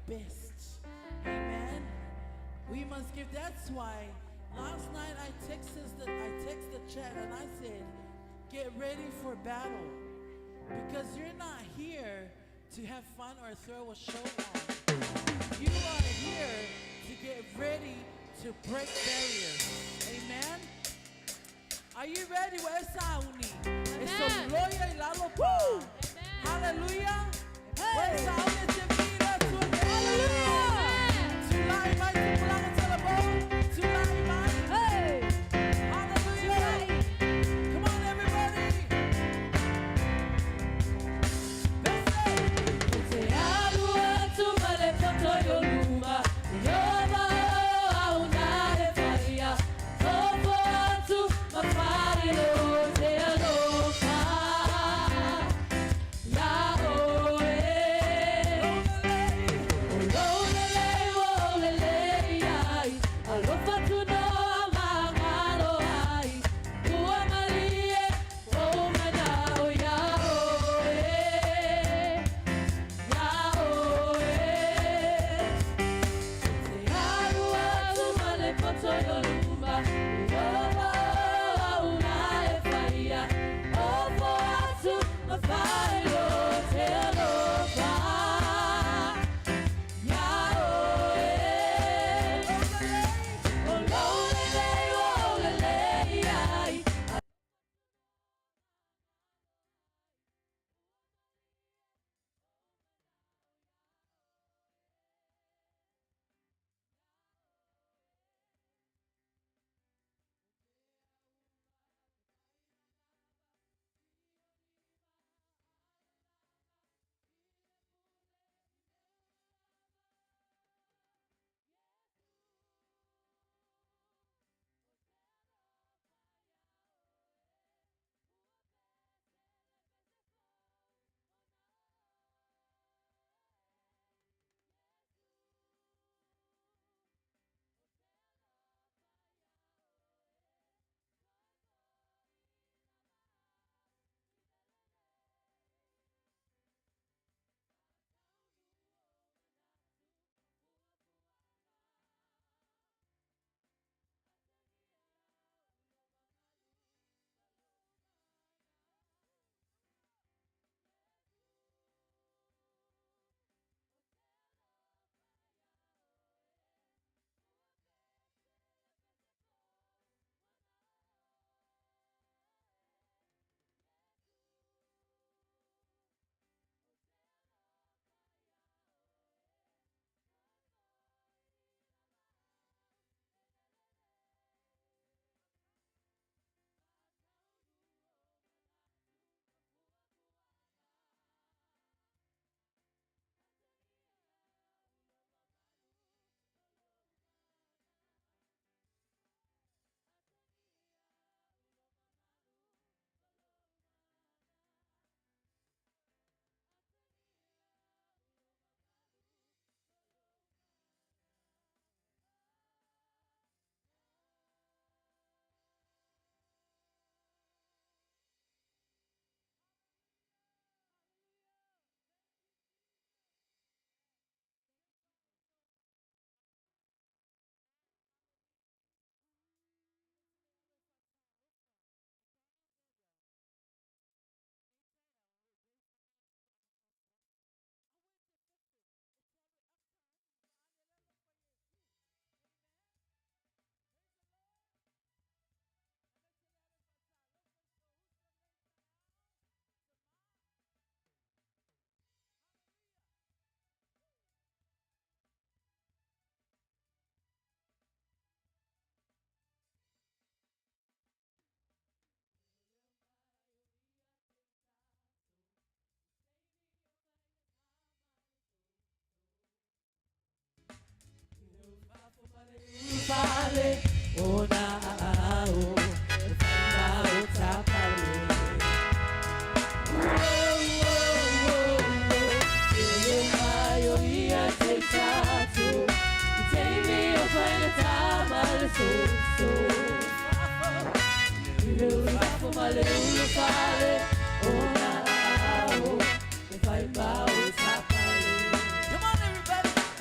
best. Amen. We must give. That's why last night I texted the chat and I said, get ready for battle. Because you're not here to have fun or throw a show on. You are here to get ready to break barriers. Amen. Are you ready? Amen. Hallelujah. Hey. Hallelujah. Hey. Hallelujah. Come on, everybody. Let's say. Te alu atu ma le poto i o luma, Iova o au na e whaia, Tofo atu ma wharilo te alofa. Ia oe. O lou lelei ua ou lelei ai, alofa tunoa magalo ai, ua malie ou mana'o iā oe. Ia oe. Te alu atu ma le poto i o luma, Iova o au na e whaia, Ofo atu ma whailo te alofa. Ia oe. O lou lelei ua ou lelei ai, Fale, o na ao, e whaina o tapale. Oh, e mai o ia te tato, i te imi o whaina tamale so so. Le fafo ma le ulu fale, o na ao, e whaina o tapale. Come on, everybody.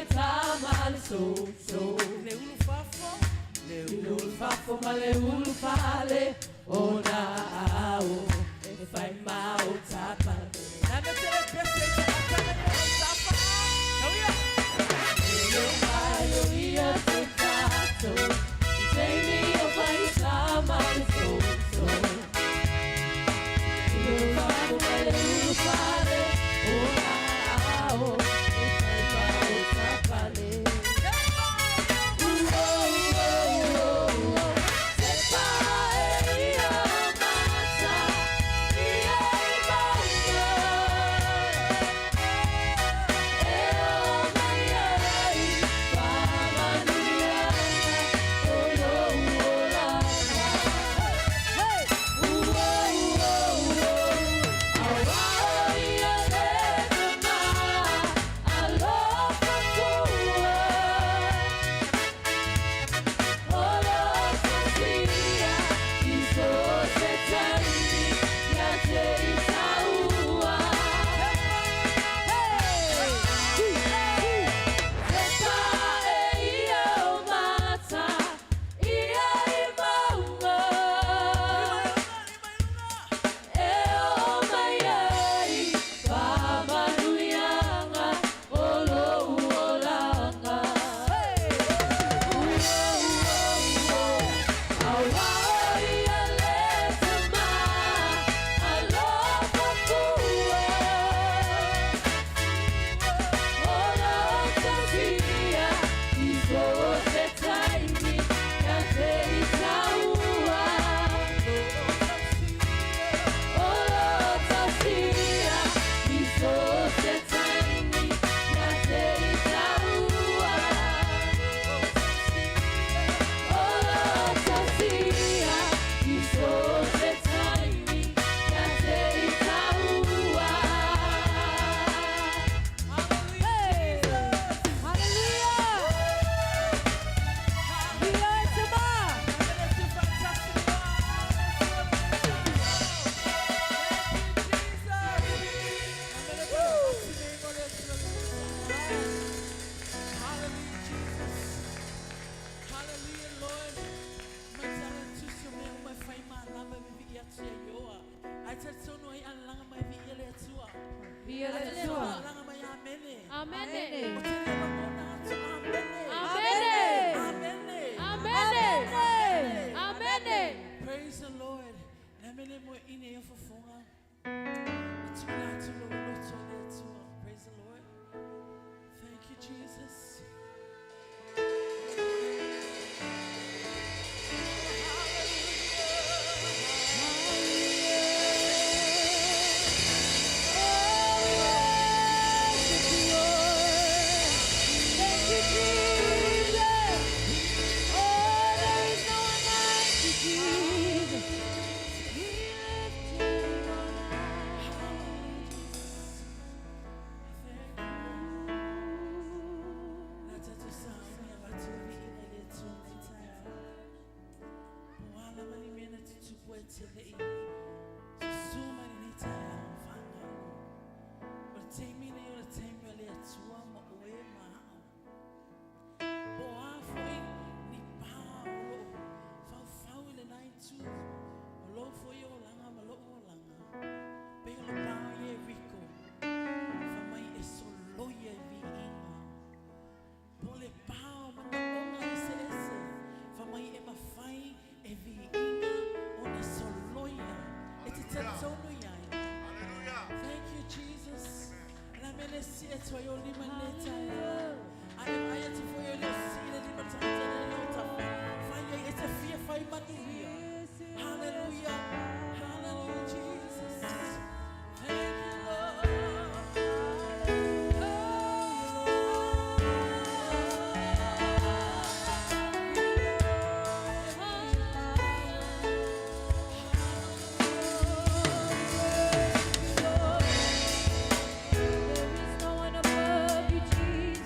tama le so so. Le ulu fafo. Le ulu fafo ma le ulu fale o na ao e fai mau tapa. Nana te le pese te atana i o tafa. Hallelujah. E mai o ia te tato, i teimi o fai tama le so so. Le ulu fafo ma le ulu fale o na ao e fai mau tapa le. Hallelujah, Jesus. Hallelujah, Lord. Ai te tono ai alanga mai vi ele atua. Via Ai le te Atua. alanga mai amene. Amene. O te le mangona atu amene. Amene. Amene. Amene. Amene. Praise the Lord. Namene mo ine e fofonga. Atu la atu lo loto le atua. Praise the Lord. Thank you, Jesus. Thank you, Jesus. Oh, there is no one like you, Jesus. Be lifted on high. Thank you. Nata tu sa umi avatu vi ina le tu nei taia. Poala mani mena tu tupu e te lei. Susuma ni nei taia o whangango. O le teimi nei o le teimi o le atua ma oe ma au. Po a foi ni pā o lo whau i le nai tu. O lo foi o langa ma lo o langa. Pe o le pā i e riko. Wha mai e soloia e vi inga. Po le pā o mana onga ese ese. Wha mai e mawhai e vi inga o na soloia. E te tatono iai. Hallelujah. Thank you, Jesus. And I'm in a si e toi o lima le taia. Ai ai e te foi o le si le lima tata le leo tafa. Whai e te fia whai manuia. Hallelujah. Hallelujah, Jesus. Thank you, Lord. There is no one above you, Jesus.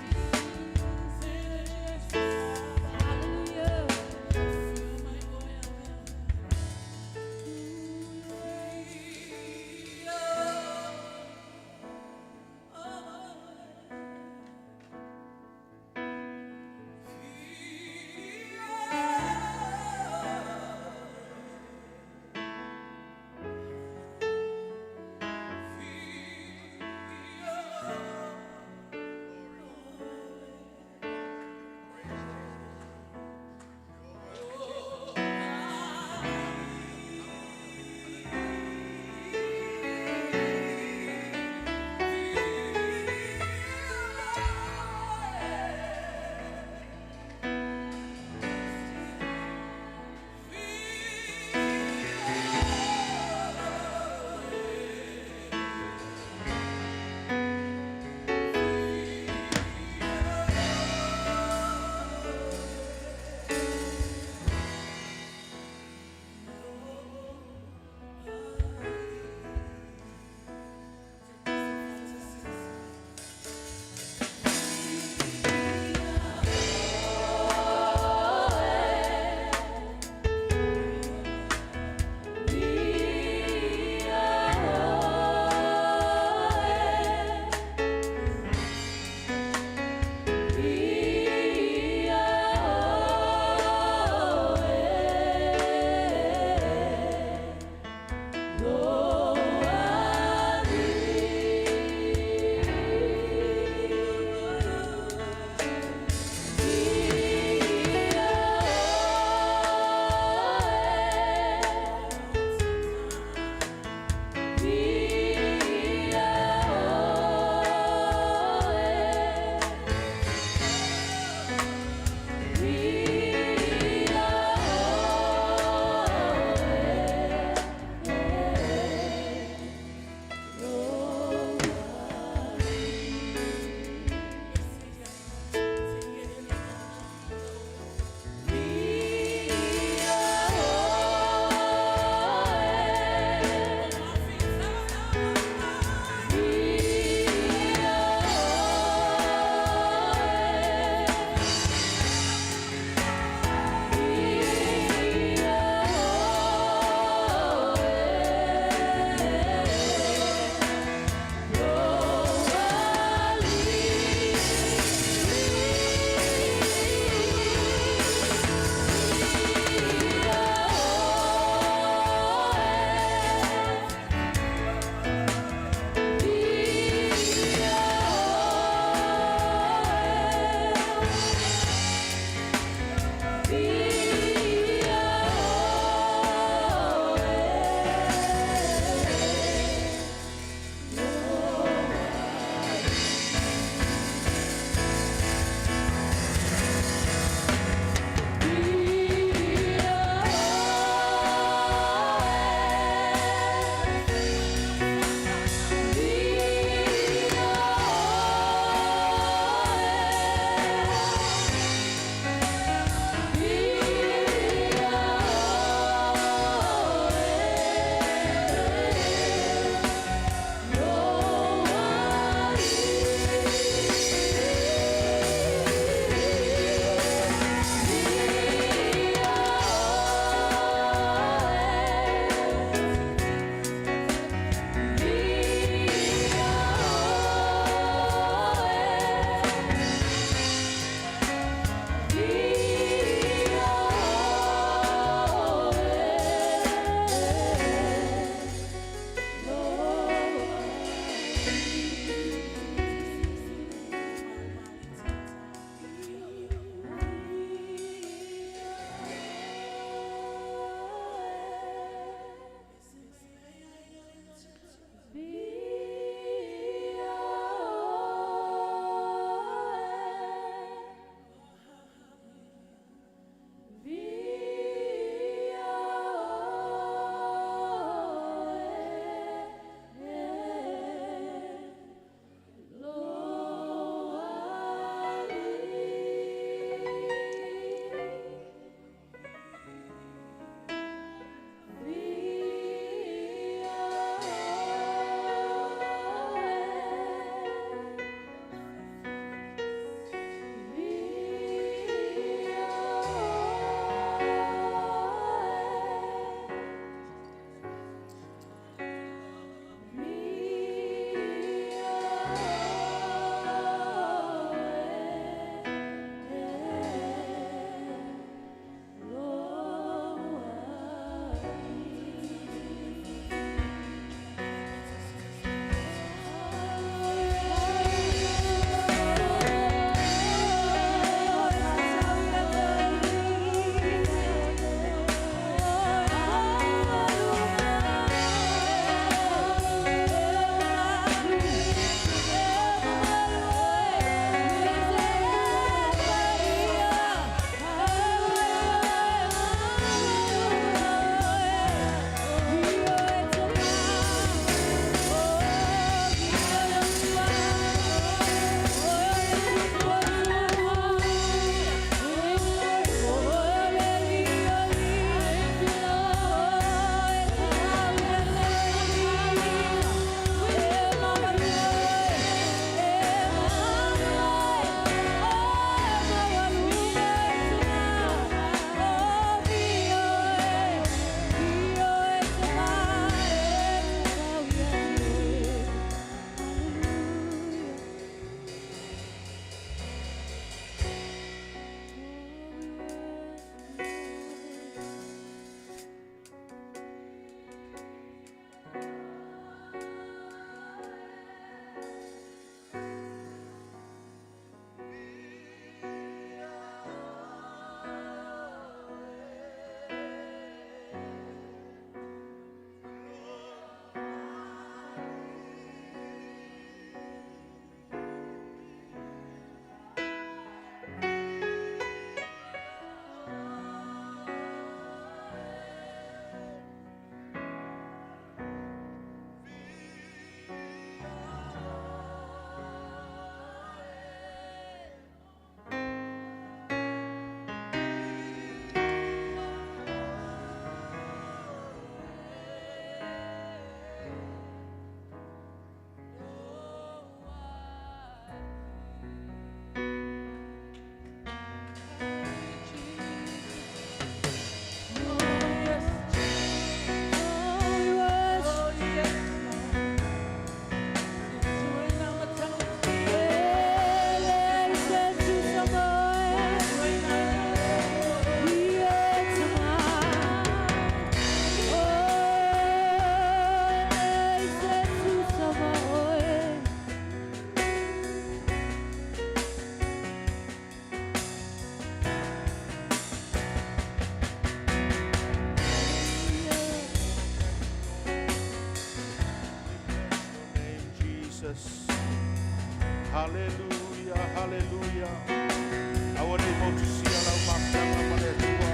Hallelujah. Aua nei motusia lau mafutaga ma le Atua.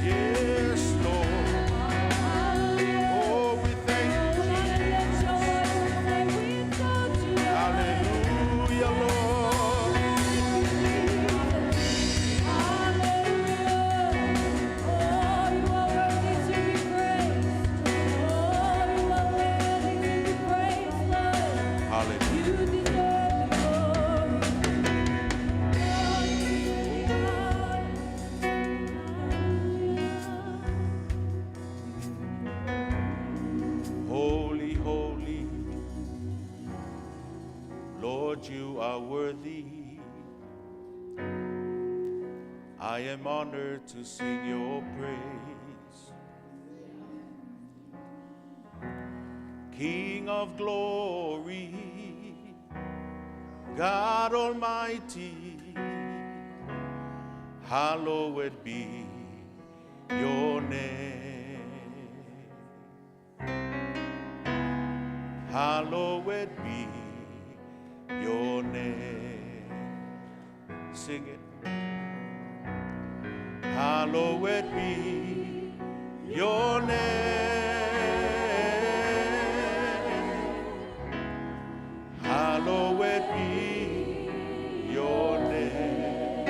Yes, Lord. Oh, we thank you, Jesus. Hallelujah, Lord. Hallelujah. Holy, holy, Lord, you are worthy. I am honored to sing your praise. King of glory, God Almighty, hallowed be your name. Hallowed be your name. Sing it. Hallowed be your name. Hallowed be your name.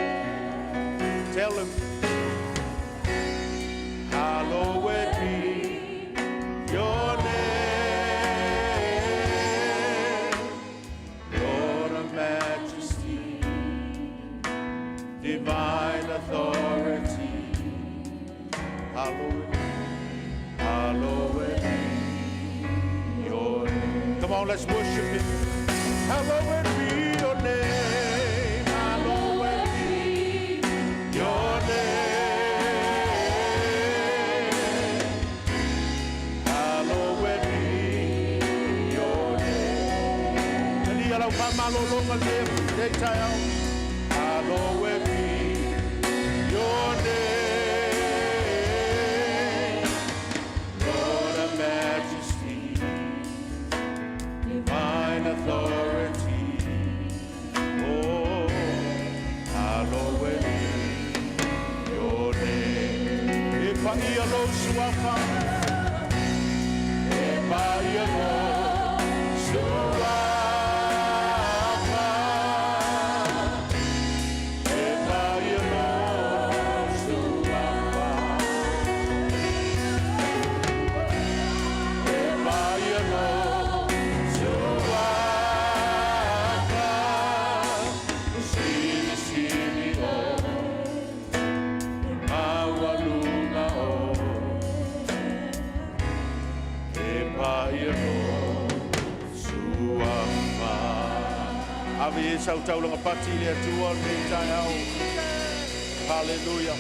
Tell him. Hallowed be your name, Lord of majesty, divine authority. Hallowed, hallowed be your name. Come on, let's worship him. Hallowed be your name. Hallowed be your name. Hallowed be your name. Tani alau pa malolonga le le taeao. Hallowed be your name. Lord of majesty, divine authority. Oh, hallowed be your name. E paia lou suafa. E paia lou suafa. E paia lou suafa. E paia lou suafa. Sili sili o maualuga o e paia lou suafa. Ave e sau taulaga pati i le Atua lenei taeao. Hallelujah.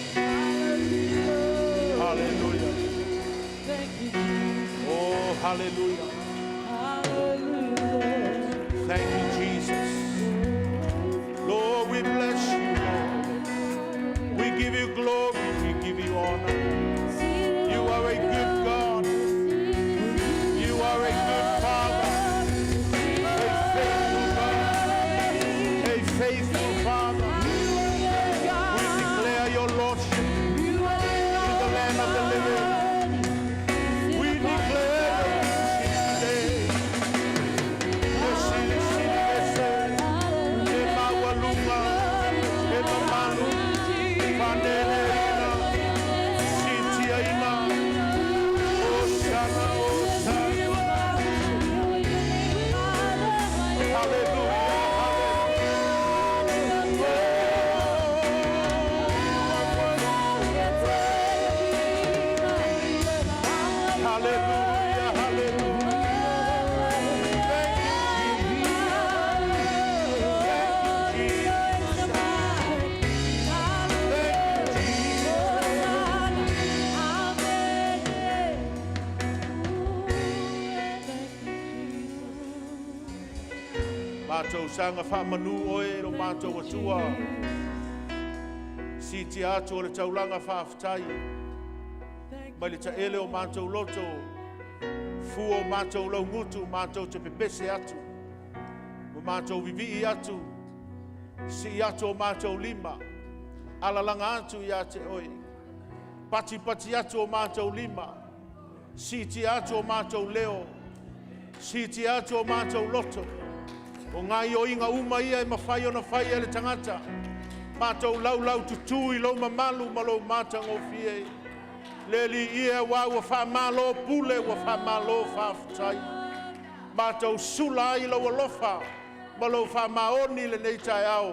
Hallelujah. Thank you, Jesus. Oh, hallelujah. Hallelujah. Thank you, Jesus. Lord, we bless you, Lord. We give you glory. We give you honor. You are a good God. You are a good Father. A faithful God. A faithful Father. We declare your Lordship in the land of the living. We declare your kingship today. E sili sili ese, e maualuga, e mamalu, faneneina, sitiaina, Hosanna, Hosanna. Hallelujah, hallelujah. Hallelujah, hallelujah. Thank you, Jesus. Thank you, Jesus. Thank you, Jesus. Mātou saga faamanu oe lo mātou Atua. Siitia atu o le taulaga faafetai. Mai le taele o mātou loto. Fua o mātou laugutu, mātou te pepese atu. Ua matou vivii atu, sii atu o matou lima, alalaga atu ia te oe, patipati atu o matou lima, siitia atu o matou leo, siitia atu o matou loto. O gaoioiga uma ia e mafai ona faia e le tagata. Matou laulaututu i lou mamalu ma lou matagofie. Le Alii e, auā ua faamalo pule, ua faamalo faafetai. Matou sula ai lou alofa ma lou faamaoni i lenei taeao,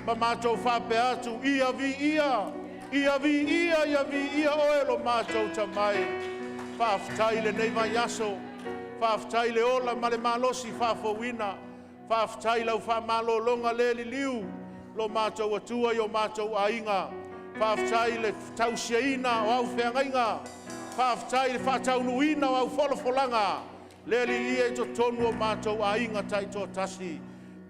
ma matou faapea atu, ia viia, ia viia, ia viia oe lo matou Tamai. Faafetai i lenei vaiaso, faafetai i le ola ma le malosi faafouina, faafetai i lau faamalologa le liliu lo matou Atua i o matou aiga, faafetai i le tausiaina o au feagaiga, faafetai i le faataunuuina o au folafolaga, le Alii e i totonu o matou aiga taitoatasi.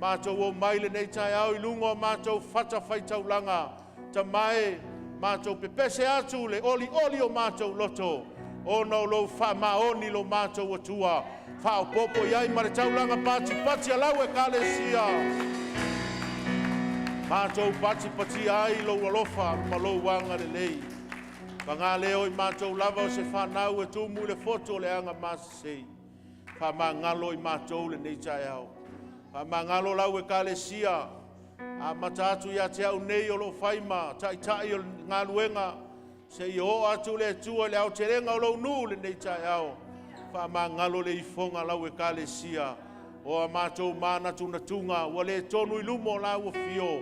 Matou omai lenei taeao i luga o matou fatafaitaulaga, Tamae, matou pepese atu le olioli o matou loto, ona o lou faamaoni lo matou Atua, faaopoopo i ai ma le taulaga patipati a lau Ekalesia. Matou patipatia ai lou alofa ma lou agalelei. Paga lea o i matou lava o se fanau e tumu i le foto o le agamasesei. Faamagalo i matou lenei taeao. Faamagalo lau Ekalesia, amata atu ia te au nei o lo o fai ma taitai o le galuega, seia oo atu le Atua i le aotelega o lou nuu lenei taeao. Faamagalo le ifoga a lau Ekalesia, o a matou manatunatuga ua le tonu i luma o lau afio,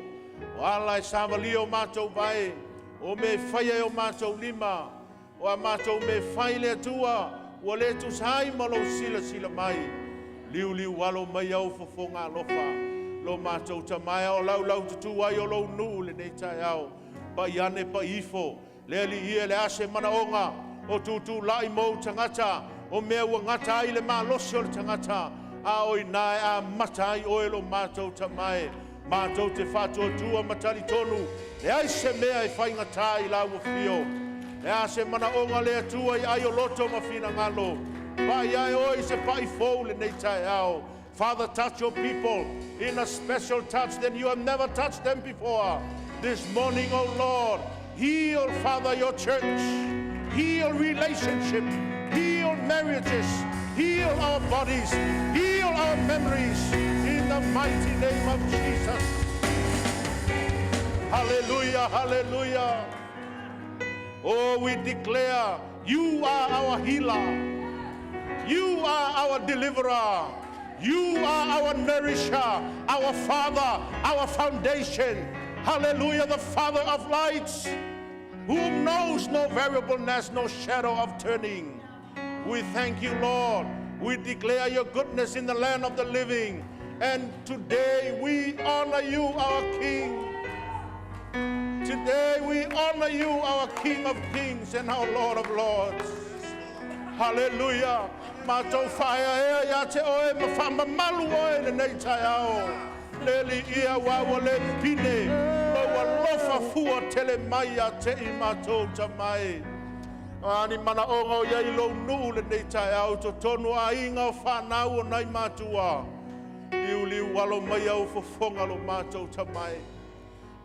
o ala e savalia o matou vae, o mea e faia e o matou lima, o a matou mea e fai le Atua, ua le tusa ai ma lou silasila mai. Liuliu alo mai au fofoga alofa, lo matou Tamae o laulaututu ai o lou nuu lenei taeao. Pai ane pai ifo, le Alii e, le a se manaoga o tutulai mou tagata, o mea ua gata ai le malosi o le tagata, a o ina e amata ai oe lo matou Tamae. Matou te faatuatua ma talitonu, leai se mea e faigata i lau afio. Le a se manaoga le Atua i ai o loto ma finagalo, pai ae oe i se pai fou lenei taeao. Father, touch your people in a special touch that you have never touched them before. This morning, oh Lord, heal, Father, your church. Heal relationship. Heal marriages. Heal our bodies. Heal our memories. In the mighty name of Jesus. Hallelujah, hallelujah. Oh, we declare you are our healer. You are our deliverer. You are our nourisher, our Father, our foundation. Hallelujah, the Father of lights, who knows no variableness, no shadow of turning. We thank you, Lord. We declare your goodness in the land of the living. And today we honor you, our King. Today we honor you, our King of kings and our Lord of lords. Hallelujah. Matou faeaea ia te oe ma faamamalu oe lenei taeao. Le Alii ia ua ua le pine, lou alofa fua tele mai ia te i matou Tamai. A ni manaoga o iai lou nuu lenei taeao i totonu o aiga o fanau o nai matua. Liuliu alo mai au fofoga lo matou Tamai.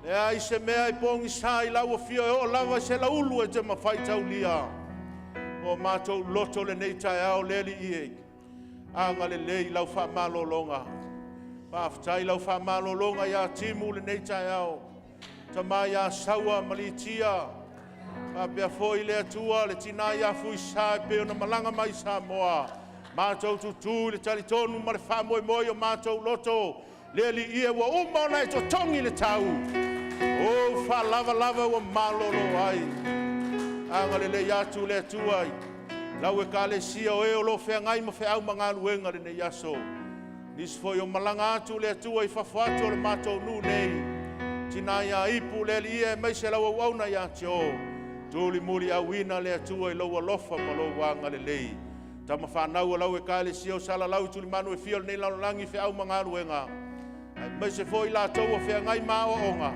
Leai se mea e pogisa i lau afio e oo lava i se laulu e te mafai taulia. O matou loto lenei taeao le Alii e, agalelei lau faamalologa. Faafetai lau faamalologa ia Timu lenei taeao. Tama ia Saua ma Litia. Faapea foi le Atua le tina ia Fuisa e pei ona malaga mai Samoa. Matou tutu i le talitonu ma le faamoemoe o matou loto. Le Alii e, ua uma ona e totogi le tau. O faalavalava ua malolo ai. Agalelei atu le Atua i lau Ekalesia o e o lo feagai ma feau ma galuega lenei aso. Nisi foi o malaga atu le Atua i fafo atu o le matou nuu nei. Tina ia Ipu le Alii e aemaise lau auauna ia te o. Tulimuli auina le Atua i lou alofa ma lou agalelei. Tama fanau o lau Ekalesia o salalau i tulimanu e fia o lenei lalolagi feau ma galuega. Aemaise foi latou o feagai ma aoaoga.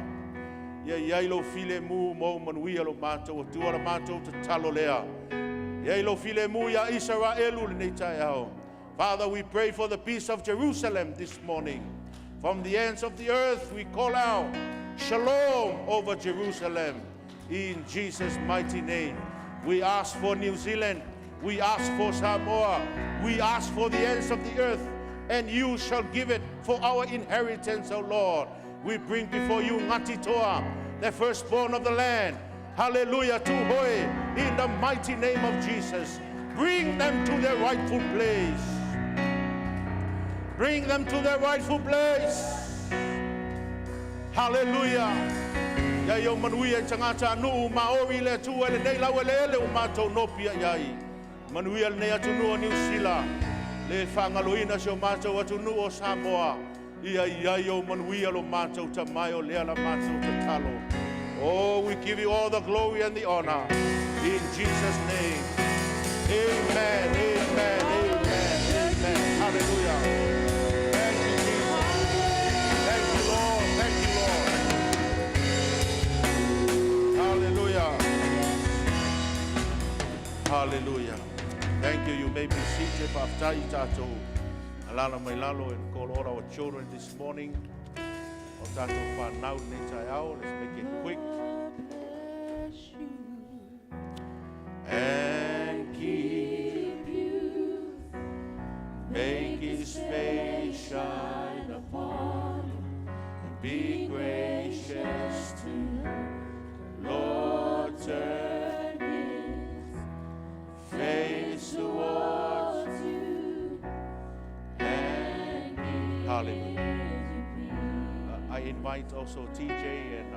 Ia iai lou filemu mo manuia lo matou Atua la matou tatalo lea. Ia i lou filemu ia Isaraelu lenei taeao. Father, we pray for the peace of Jerusalem this morning. From the ends of the earth we call out, Shalom over Jerusalem. In Jesus' mighty name, we ask for New Zealand. We ask for Samoa. We ask for the ends of the earth, and you shall give it for our inheritance, O Lord. We bring before you Ngati Toa, the firstborn of the land. Hallelujah, Tūhoe, in the mighty name of Jesus. Bring them to their rightful place. Bring them to their rightful place. Hallelujah. Ia i o manuia i tagata anu'u Maori le Atua i lenei laueleele ua matou nopia'i ai. Manuia lenei atunuu o Niu Sila, le faagaloina si o matou atunuu o Samoa. Ia i ai ou manuia lo matou tamae o lea la matou tatalo. Oh, we give you all the glory and the honor. In Jesus' name. Amen, amen, amen, amen. Hallelujah. Thank you, Jesus. Thank you, Lord. Thank you, Lord. Hallelujah. Hallelujah. Thank you. You may be seated. Faafetai tatou alala mai lalo and call all our children this morning. O tatou whanau nei taeao. Let's make it quick. Bless you, And keep you, make his face shine upon you, and be gracious to you. Lord, turn turn his face towards you and and give Hallelujah. you peace. I invite also TJ and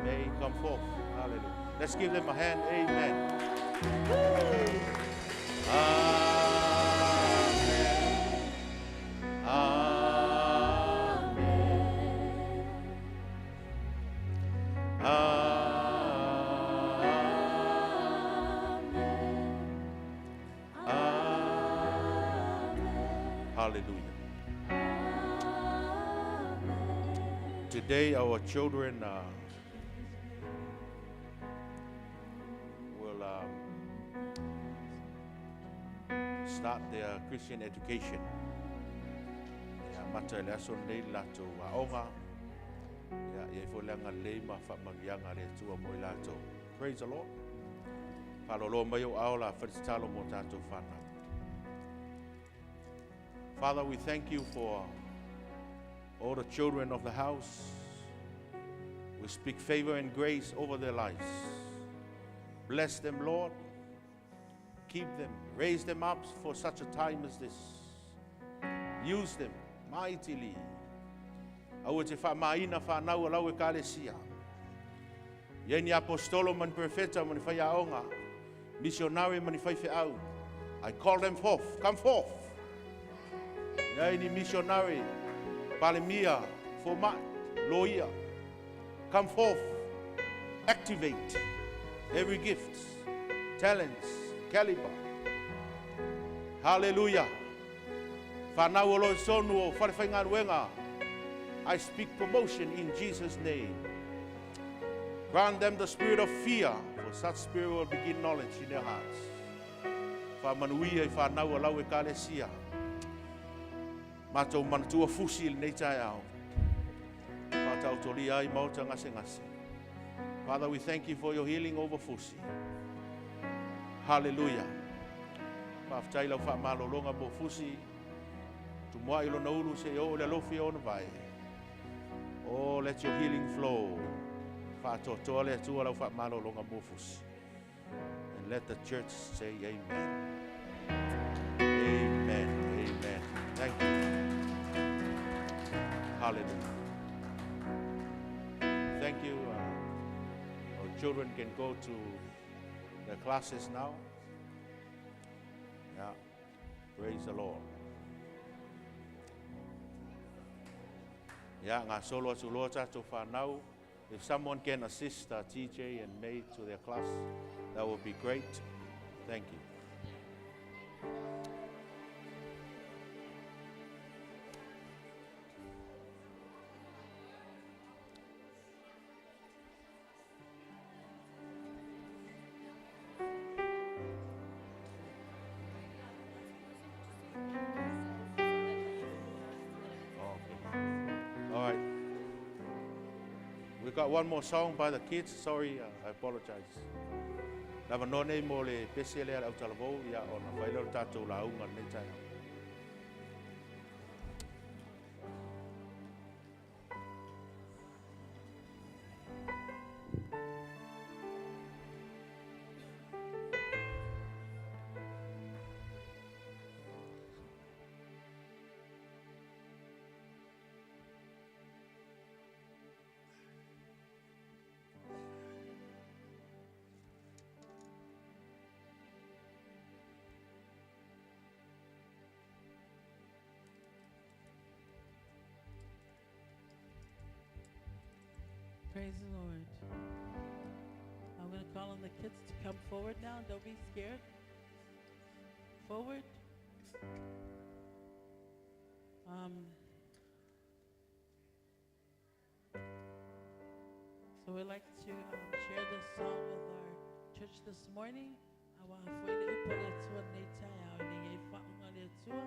May come forth. Hallelujah. Let's give them a hand. Amen. Amen. Amen. Amen. Amen. Hallelujah. Today, our children will start their Christian education. Ia mata le aso nei latou aoga. Ia ia fo le agalelei ma faamanuiaga le Atua mo i latou. Praise the Lord. Faalolo mai o ao la wharitalo mo tātou whanau. Father, we thank you for all the children of the house. We speak favor and grace over their lives. Bless them, Lord. Keep them. Raise them up for such a time as this. Use them mightily. Aua te faamaina whanau a lau ekalesia. Ia ni apostolo man profeta man whaiaonga. Missionary man whaiwheau. I call them forth. Come forth. Ia ni missionary. Palemia. Fomai. Loia. Come forth. Activate every gift, talents, caliber. Hallelujah. Whanau o lo sonu o wharewhaingaruenga. I speak promotion in Jesus' name. Grant them the spirit of fear, for such spirit will begin knowledge in their hearts. Wha manuia i whanau o lau ekalesia. Mātou manatua Fusi i lenei taeao. Whātautolia ai mauta ngase ngase. Father, we thank you for your healing over Fusi. Hallelujah. Faafetai lau faamalologa mo Fusi. Tumuai lona ulu seia oo le alofi o ona vae. Oh, let your healing flow. Faatoatoa le Atua lau faamalologa mo Fusi. And let the church say amen. Amen. Amen. Thank you. Hallelujah. Thank you. Our children can go to their classes now. Yeah. Praise the Lord. Yeah, ngā solo atu loa tātou whanau. If someone can assist TJ and May to their class, that would be great. Thank you. Okay. got one more song by the kids. Sorry, I apologize. Le avanoa nei mo le pese lea le autalavou, ia ona fai lea o le tatou lauga lenei taeao. Praise the Lord. I'm going to call on the kids to come forward now. Don't be scared. Forward. So we'd like to share this song with our church this morning. Awa foi le upu le Atua lenei taeao, ina ia i whaunga le Atua.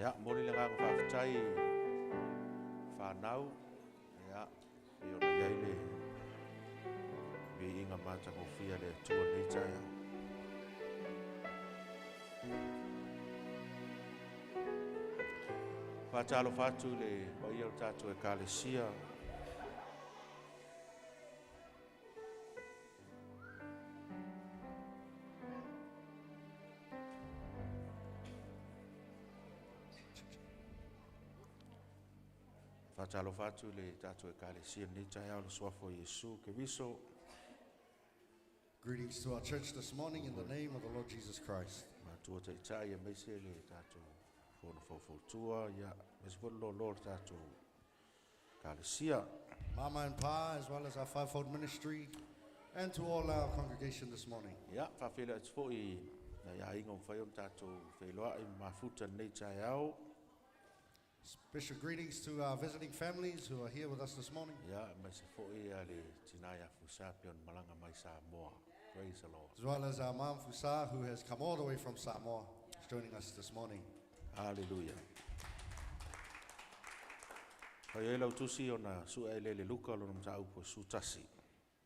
Ia, momoli le agaga faafetai i fanau, ia, pei ona i ai le viiga matagofie a le Atua i lenei taeao. Faatalofa atu i le paia o le tatou Ekalesia. Faatalofa atu i le tatou Ekalesia i lenei taeao i le suafa o Iesu Keriso. Greetings to our church this morning in the name of the Lord Jesus Christ. Matua taitai aemaise le tatou fono faufautua, ia, aemaise foi le loaloa o le tatou Ekalesia. Mama and Pa, as well as our fivefold ministry, and to all our congregation this morning. Ia, faafeiloai atu foi i nai aiga ua mafai ona tatou feiloai ma mafuta i lenei taeao. Special greetings to our visiting families who are here with us this morning. Ia, aemaise foi le tina ia Fusa pei ona malaga mai Samoa. Praise the Lord. As well as our mom Fusa, who has come all the way from Samoa, is joining us this morning. Hallelujah. Fai ai lau tusi ona sue ai lea i le Luka lona mataupu e 11.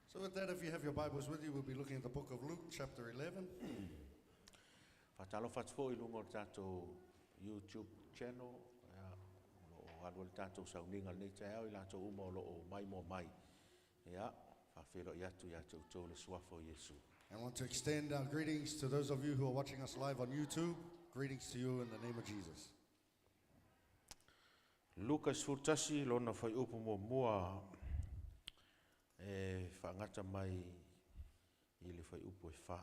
So with that, if you have your Bibles with you, we'll be looking at the book of Luke, chapter 11. Faatalofa atu foi i luga o le tatou YouTube channel, ia, o lo o alu ai le tatou sauniga i lenei taeao, i latou uma o lo o maimoa mai. Ia, faafeiloai atu ia te outou le suafa o Iesu. I want to extend our greetings to those of you who are watching us live on YouTube. Greetings to you in the name of Jesus. Luka 11, lona fuaiupu muamua e faagata mai i le fuaiupu e 4.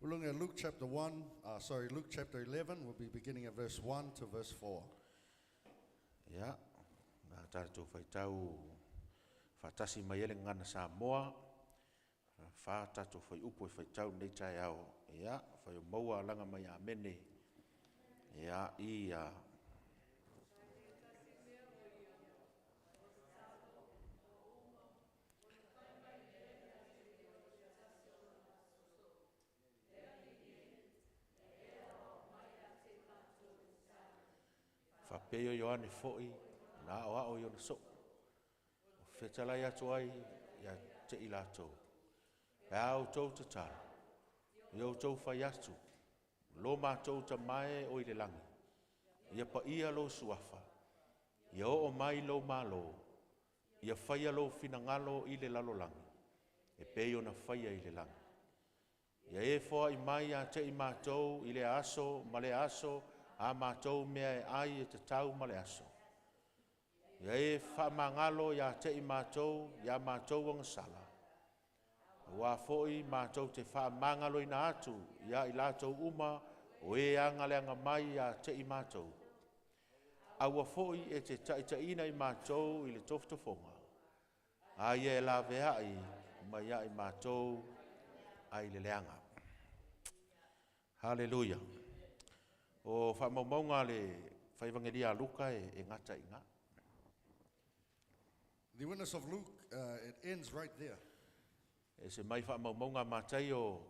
We're looking at Luke chapter 1, sorry, Luke chapter 11. We'll be beginning at verse 1 to verse 4. Ia, na tatou faitau faatasi mai ai le gagana Samoa, fa tatou fuaiupu e faitau i lenei taeao. Ia, fai o maua alaga mai Amene. Ia, ia. Faapea o Ioane foi na aoao i ona soo, o fetalai atu ai ia te i latou. Pe a outou tatalo, ia outou fai atu, lo matou Tama e o i le lagi, ia paia lou suafa, ia oo mai lou Malo, ia faia lou finagalo i le lalolagi, e pei ona faia i le lagi. Ia e foai mai ia te i matou i lea aso ma lea aso a matou mea e ai e tatau ma le aso. Ia e faamagalo ia te i matou ia matou agasala, aua foi matou te faamagaloina atu ia i latou uma o e agaleaga mai ia te i matou. Aua foi e te taitaiina i matou i le tofotofoga, a ia e laveai mai ia i matou ai le leaga. Haleluia. O faamaumauga a le Faivagelia a Luka e gata i ina. The witness of Luke, it ends right there. E ese mai faamaumauga a Mataio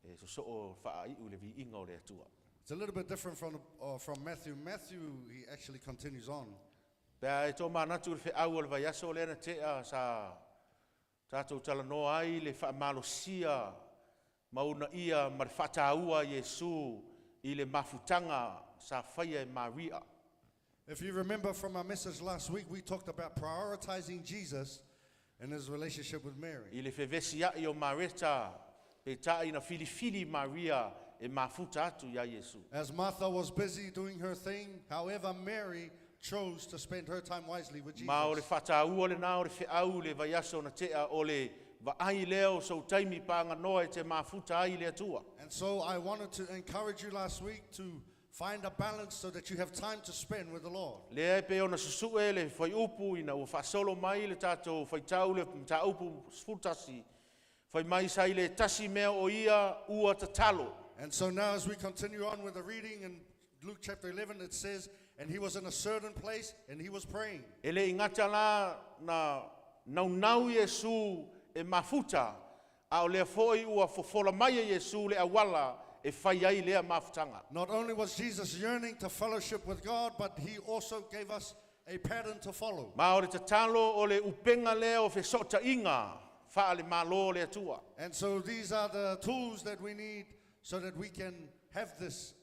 e sosoo faaiu i le viiga o le Atua. It's a little bit different from Matthew. Matthew, he actually continues on. Pe a e tomanatu i le feau o le vaiaso lea na tea sa tatou talanoa ai le faamalosia ma uunaia ma le faataua a Iesu i le mafutaga sa faia e Maria. If you remember from our message last week, we talked about prioritizing Jesus and his relationship with Mary. I le fevesiai o Mareta, peitai na filifili Maria e mafuta atu iā Iesu. As Martha was busy doing her thing, however, Mary chose to spend her time wisely with Ma o le Jesus. faataua lena o le feau i le vaiaso na tea o le vaai lea o sou taimi paaganoa e te mafuta ai i le Atua. And so I wanted to encourage you last week to find a balance so that you have time to spend with the Lord. Lea e pei ona susue le fuaiupu ina ua faasolo mai le tatou faitau le mataupu 11, fai mai sa i le tasi mea o ia ua tatalo. And so now as we continue on with the reading in Luke chapter 11, it says, And he was in a certain place and he was praying. E le i gata la na naunau Iesu e mafuta, a o lea foi ua fofola mai e Iesu le auala e fai ai lea mafutaga. Not only was Jesus yearning to fellowship with God, but he also gave us a pattern to follow. Ma o le tatalo o le upega lea o fesootaʻiga faale-mālō o le Atua. And so these are the tools that we need so that we can have this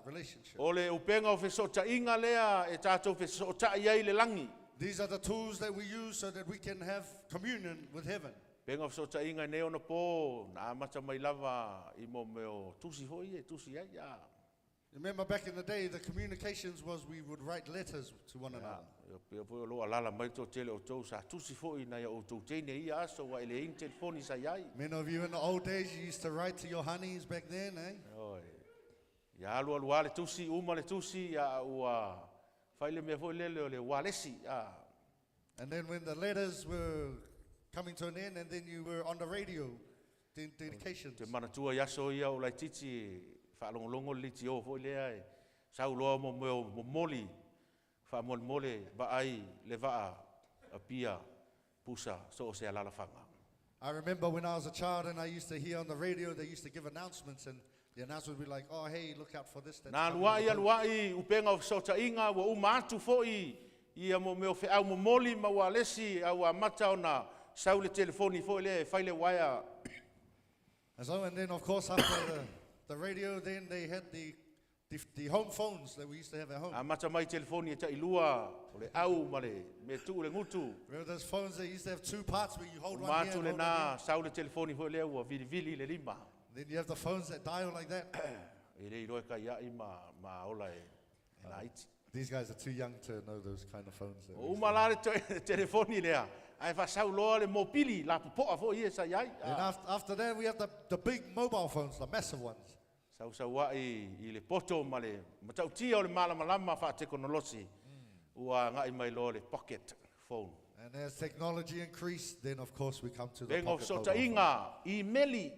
relationship. O le upega o fesootaʻiga lea e tatou fesootaʻi ai le lagi. These are the tools that we use so that we can have communion with heaven. Upega o fesootaʻiga i nei ona pō, na amata mai lava i mo mea o tusi foi e tusi ai a. Remember back in the day, the communications was we would write letters to one another. Ia pea foi o lo alala mai tō tele o tau sa tusi foi na ia o tau teine ia aso wa ele ing telefoni sa iai. Many of you in the old days, you used to write to your honeys back then, eh? Oi. Ia alu alu a le tusi, uma le tusi, ia ua whaile mea foi lele o le walesi. A. And then when the letters were coming to an end, and then you were on the radio, the dedications. Te manatua i aso ia o lai titi, whaalongolongo le liti o foi lea e sauloa mo meo momoli, whaamolemole vaai le vaa a pia pusa so o se alalafanga. I remember when I was a child and I used to hear on the radio, they used to give announcements, and the announcement would be like, oh, hey, look out for this. That's Nā coming on luai the a boat." luai upenga o fesootaiga ua uma atu foi ia mo meo feau momoli ma ua alesi au amata ona sau le telefoni foi lea e fai le uaea. And so, and then of course, after the radio, then they had the home phones that we used to have at home. Amata mai telefoni e tailua o le au ma le me tuu le gutu. Remember those phones that used to have two parts where you hold Uma one here atu and le hold one na here? sau le telefoni foi lea ua vilivili le lima. Then you have the phones that dial like that. E le iloa kai ai ma, ma ola e, e laiti. These guys are too young to know those kind of phones. That we O used uma to la have. le telefoni lea. Ai fasau loa le mopili la popoa foi e sa iai. Then after that, we have the big mobile phones, the massive ones. Sau sau ai i le poto ma le matautia o le malamalama whaatekonolosi. Ua ngai mai loa le pocket phone. And as technology increased, then of course we come to the Penga o pocket mobile phone. fesootaiga, imeli.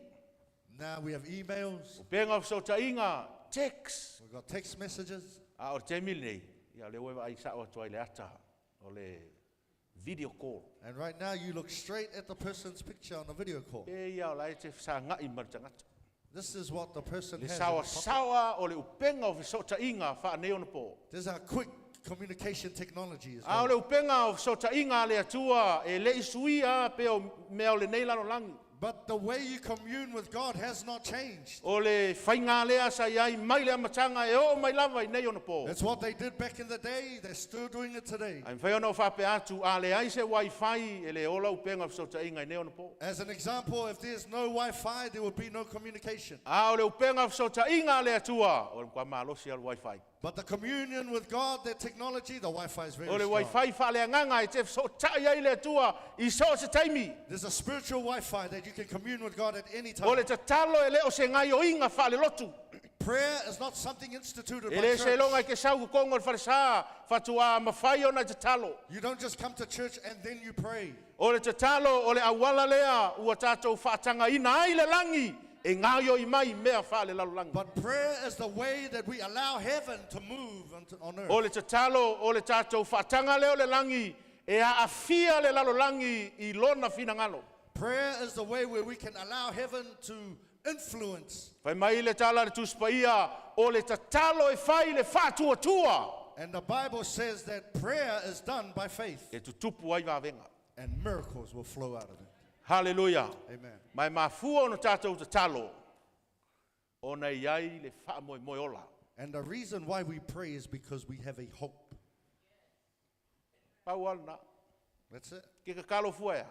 Now we have emails, O penga o fesootaiga, text. we've got text messages. A o le taimi lenei, ia le oe vaai sao atu ai le ata o le video call. And right now you look straight at the person's picture on the video call. E ia o la e te fesagai ma le tagata. This is what the person Le has. in sawa his pocket. sawa o le upenga o fesootaiga whaanei ona pō. This is how quick communication technology is. A o going. le upenga o fesootaiga a le Atua e le isuia pe o mea o lenei lalolagi. But the way you commune with God has not changed. O le whainga lea sa iai mai le amatanga e o mai lava i nei ona pō. That's what they did back in the day. They're still doing it today. Ai mwhai ona o whape atu a le ai se wifi e le ola upenga o fesootaiga i nei ona pō. As an example, if there's no Wi-Fi, there will be no communication. A o le upenga o fesootaiga a le Atua, o le kwa malosi a le wifi. But the communion with God, that technology, the Wi-Fi is very O le strong. wifi whaaleanganga e te fesotai ai le Atua i so se taimi. There's a spiritual Wi-Fi that you can commune with God at any O le time. tatalo e le o se ngai o inga whaale lotu. Prayer is not something instituted E by le se longa i church. ke sau kukongo le whalesa, whatua mawhai ona i tatalo. You don't just come to church and then you pray. O le tatalo o le awala lea ua tātou whaatanga ina ai le langi e ngāio i mai mea whaale lalo langi. But prayer is the way that we allow heaven to move on O earth. le tatalo o le tātou whaatanga leo le langi e a afia le lalo langi i lona whinangalo. Prayer is the way where we can allow heaven to influence. Whai mai le tala le tuspaia o le tatalo e whai le whātua tua And the Bible says that prayer is done by faith e tutupu ai vavenga. and miracles will flow out of it. Hallelujah. Amen. Mai mafua ono tātou tatalo o nei ai le wha moe moe ola. And the reason why we pray is because we have a hope. Pau ala na. That's it. Ke kakalo fua ea.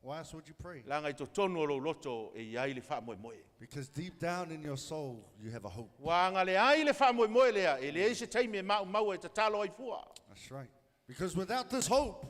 Why else would you pray? Langa i totonu o lou loto e iai le wha moe moe. Because deep down in your soul, you have a hope. Wa anga le ai le wha moe moe lea, e le eise taimi e mau maua e tatalo ai fua. That's right. Because without this hope,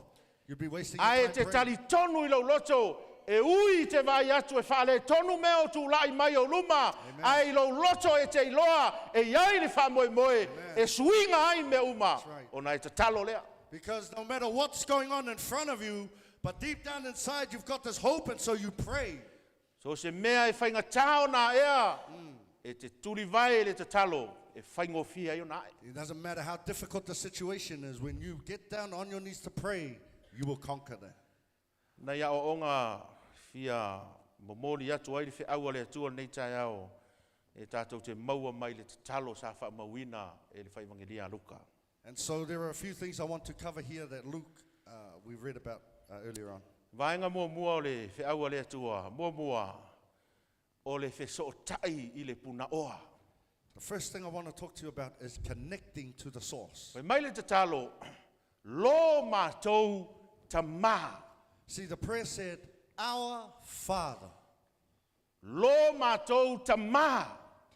you'd be wasting your Ae time te praying. tali tonu i lou loto, e ui te vai atu e whaale tonu mea o tūlai mai o luma, ai i lou loto e te iloa, e iai le wha moe moe, e suinga ai mea uma, That's right. o nai tatalo lea. Because no matter what's going on in front of you, but deep down inside, you've got this hope, and so you pray. So se mea e whainga tao nā ea, e te turi vai le tatalo, e whaingofia ai o nā e. It doesn't matter how difficult the situation is, when you get down on your knees to pray, you will conquer that. Na ia o onga fia momoli atu ai le wheaua le atua nei tai ao. E tātou te maua mai le tatalo sa whaamauina e le whaivangelia a Luka. And so there are a few things I want to cover here that Luke we read about earlier on. Vaenga muamua o le feau a le Atua, muamua o le fesootai i le punaoa. The first thing I want to talk to you about is connecting to the source. Fai mai le tatalo, lo mātou tamā. See, the prayer said, Our Father, Lo mātou tamā.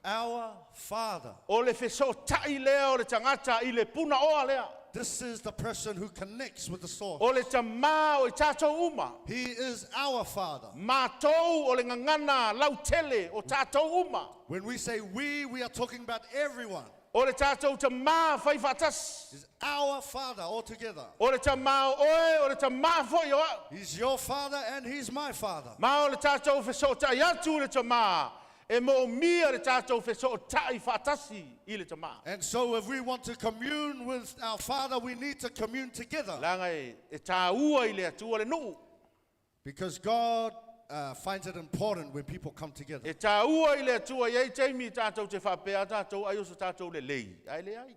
our Father. O le fesootai lea o le tangata i le punaoa lea. This is the person who connects with the source. O le tamā o i tātou uma. He is our Father. Mātou o le ngangana lautele o tātou uma. When we say we are talking about everyone. O le tātou tamā whai whaatas. He's our Father altogether. O le tamā o oe, o le tamā foi o au. He's your Father and He's my Father. Ma o le tātou fesootai atu i le tamā. E mo mia le tātou fesootai whaatasi i le tamā. And so if we want to commune with our Father, we need to commune together. Langa e, e tāua i le atua le nuu. Because God finds it important when people come together. E tāua i le atua i ei teimi tātou te whapea tātou ai o so tātou le lei. Ai le ai.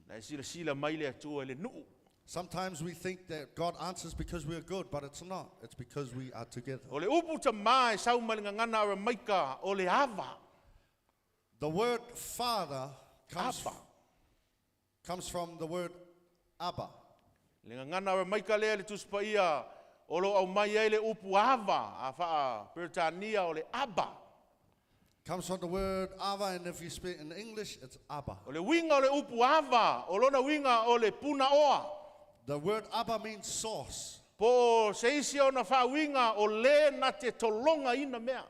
Na e sila sila mai le atua i le nuu. Sometimes we think that God answers because we are good, but it's not. It's because we are together. O le upu tamā e sau mai le ngangana ara maika o le ava. The word Father comes, Abba. comes from the word Abba. Le ngangana ara maika lea le tusipaia o lo au mai ai le upu ava a whaa Britannia o le Abba. Comes from the word Ava, and if you speak in English, it's Abba. O le winga o le upu ava, o lona winga o le puna oa. The word Abba means source. Po se isi o na wha winga o le na te tolonga ina mea.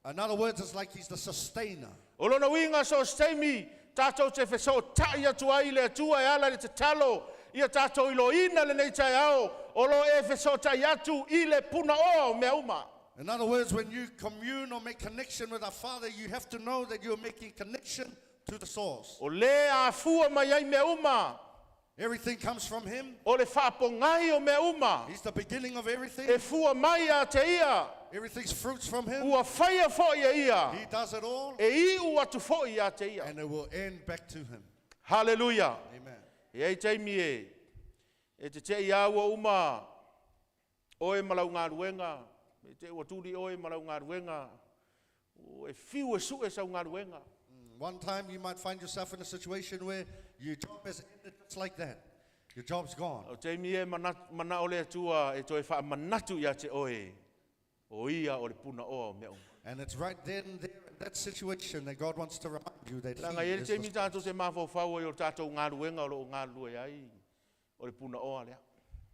In other words, it's like he's the sustainer. O lona winga so steimi, tātou te fesootai atu ai le atua e ala le te talo, ia tātou i lo ina le nei tai ao, o lo e fesootai atu i le puna oa o mea uma. In other words, when you commune or make connection with our Father, you have to know that you're making connection to the source. O le a fua mai ai mea uma, Everything comes from him. o le whaapongai o mea uma, He's the beginning of everything. e fua mai a te ia, Everything's fruits from him. ua whaia fo ia ia, He does it all, e i u atu fo ia te ia. and it will end back to him. Hallelujah. Amen. E ei teimi e, e te te ia ua uma, oe malau ngā ruenga, e te ua turi oe malau ngā ruenga, o e fiu e su e sau ngā ruenga. One time you might find yourself in a situation where your job has ended just like that. Your job's gone. O teimi e mana, mana o le atua e toe wha manatu ia te oe, o ia o le puna oa o mea uma. And it's right then, there, in that situation that God wants to remind you that Langa He e le is the teimi tātou te mawhauwhau ai o tātou ngā ruenga o lo o ngā rue ai, o le puna oa lea.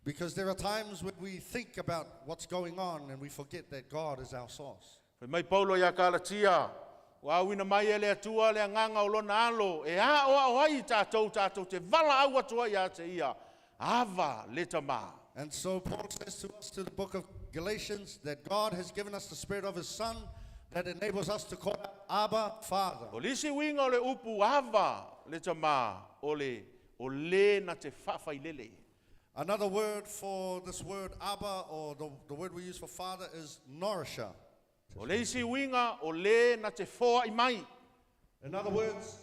Because there are times when we think about what's going on and we forget that God is our source. Fai mai Paulo ia Kalatia, wa awina mai e le atua le anganga o lona alo, e a o ao ai tātou tātou te vala au atua ia te ia, ava le tamā. And so Paul says to us to the book of Galatians that God has given us the spirit of his son that enables us to call Abba Father. O lisi winga o le upu ava le tamā, o le, o le na te whawhailele. Another word for this word Abba, or the word we use for father, is nourisher. O le isi winga o le na te whoa i mai. In other words,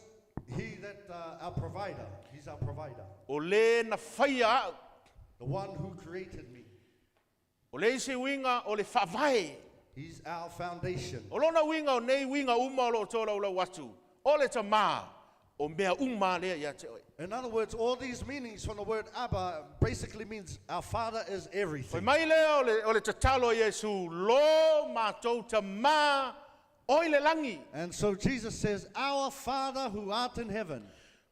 he that our provider, he's our provider, O le na whaia au. the one who created me. O le isi winga o le whavae. He's our foundation. O lona winga o nei winga uma o lo tō lau lau atu. O le tamā, o mea uma lea ia te oe. In other words, all these meanings from the word Abba basically means our Father is Fai everything. mai lea o le, o le tatalo a Iesu, lo mātou tamā oi le langi. And so Jesus says, Our Father who art in heaven.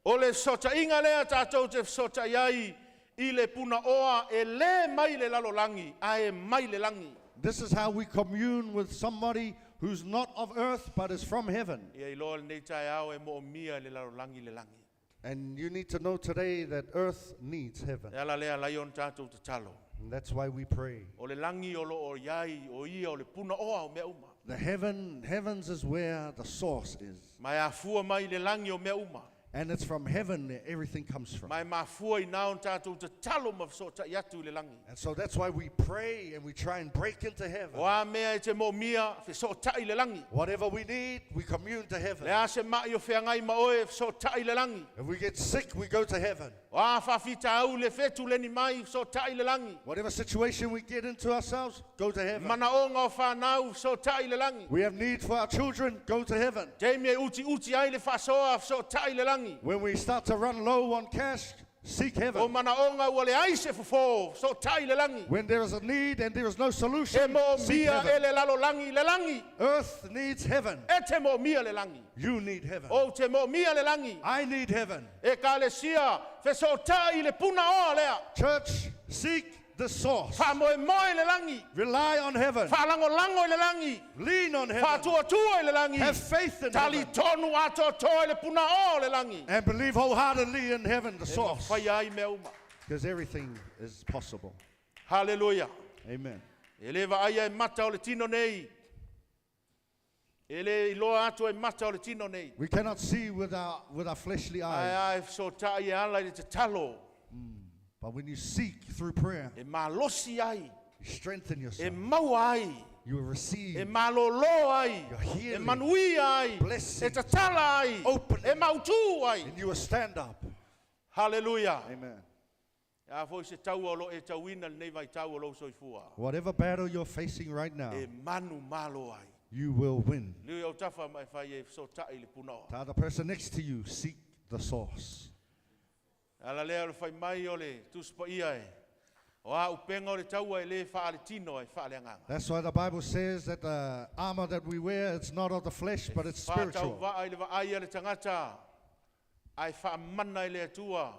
O le sotainga lea tātou te sotai ai i le puna oa e le mai le lalo langi, a e mai le langi. This is how we commune with somebody who's not of earth but is from heaven. Ia i loa le nei tae ao e mo o mia le lalo langi le langi. And you need to know today that earth needs heaven. E ala lea lai on tātou tatalo. And that's why we pray. O le langi o lo o iai, o ia o le puna oa o mea uma. The heavens is where the source is. Mai a fua mai le langi o mea uma. And it's from heaven that everything comes from. Ma e mafua i nā o tātou tatalo ma feso'ota'i atu i le lagi. And so that's why we pray and we try and break into heaven. O a mea e te mo'omia, feso'ota'i le lagi. Whatever we need, we commune to heaven. Le a se ma'i o feagai ma oe, feso'ota'i le lagi. If we get sick, we go to heaven. O a fa'afitau le fetu leni mai, feso'ota'i le lagi. Whatever situation we get into ourselves, go to heaven. Mana'oga o fanau, feso'ota'i le lagi. We have need for our children, go to heaven. Taimi e utiuti ai le fa'asoa, feso'ota'i le lagi. When we start to run low on cash, seek O heaven. mana'oga ua leai se fofō, feso'ota'i le lagi. When there is a need and there is no E solution, seek mo'omia e heaven. le lalolagi le lagi. Earth needs heaven. E te mo'omia le lagi. You need heaven. O te mo'omia le lagi. I need heaven. E kalesia, feso'ota'i le puna oa lea. Church, seek the source. Fa'amoemoe le lagi. Rely on heaven. Fa'alagolago i le lagi. Lean on heaven. Fa'atuatua i le lagi. Have faith in heaven. Talitonu atoatoa i le puna oa o le lagi. And believe wholeheartedly in heaven, the source. Faia ai mea uma. Because everything is possible. Haleluia. Amen. E le va'aia e mata o le tino nei. E le iloa atu e mata o le tino nei. We cannot see with our fleshly Ae eyes, ae feso'ota'i e ala i le tatalo. but when you seek through prayer, E malosi ai. you strengthen E yourself. maua ai. You will E receive malōlō ai. Your healing. E manuia ai. Blessings. E tatala ai. Opening. E mautū ai. and you will stand up. Haleluia. Amen. A foi se taua o lo e tauina lenei vaitau o lou soifua. Whatever battle you're facing right now, E manu malo ai. you will win. Liu au tafa mai fai e feso'ota'i le punaoa. The other person next to you, seek the source. Ala lea o le fai mai o le tusipaia e. O a upenga o le taua e le whaale tino e whaale anganga. That's why the Bible says that the armor that we wear, it's not of the flesh, but it's Whātau spiritual. vaa i le vaai a le tangata. Ai whaamana i le atua.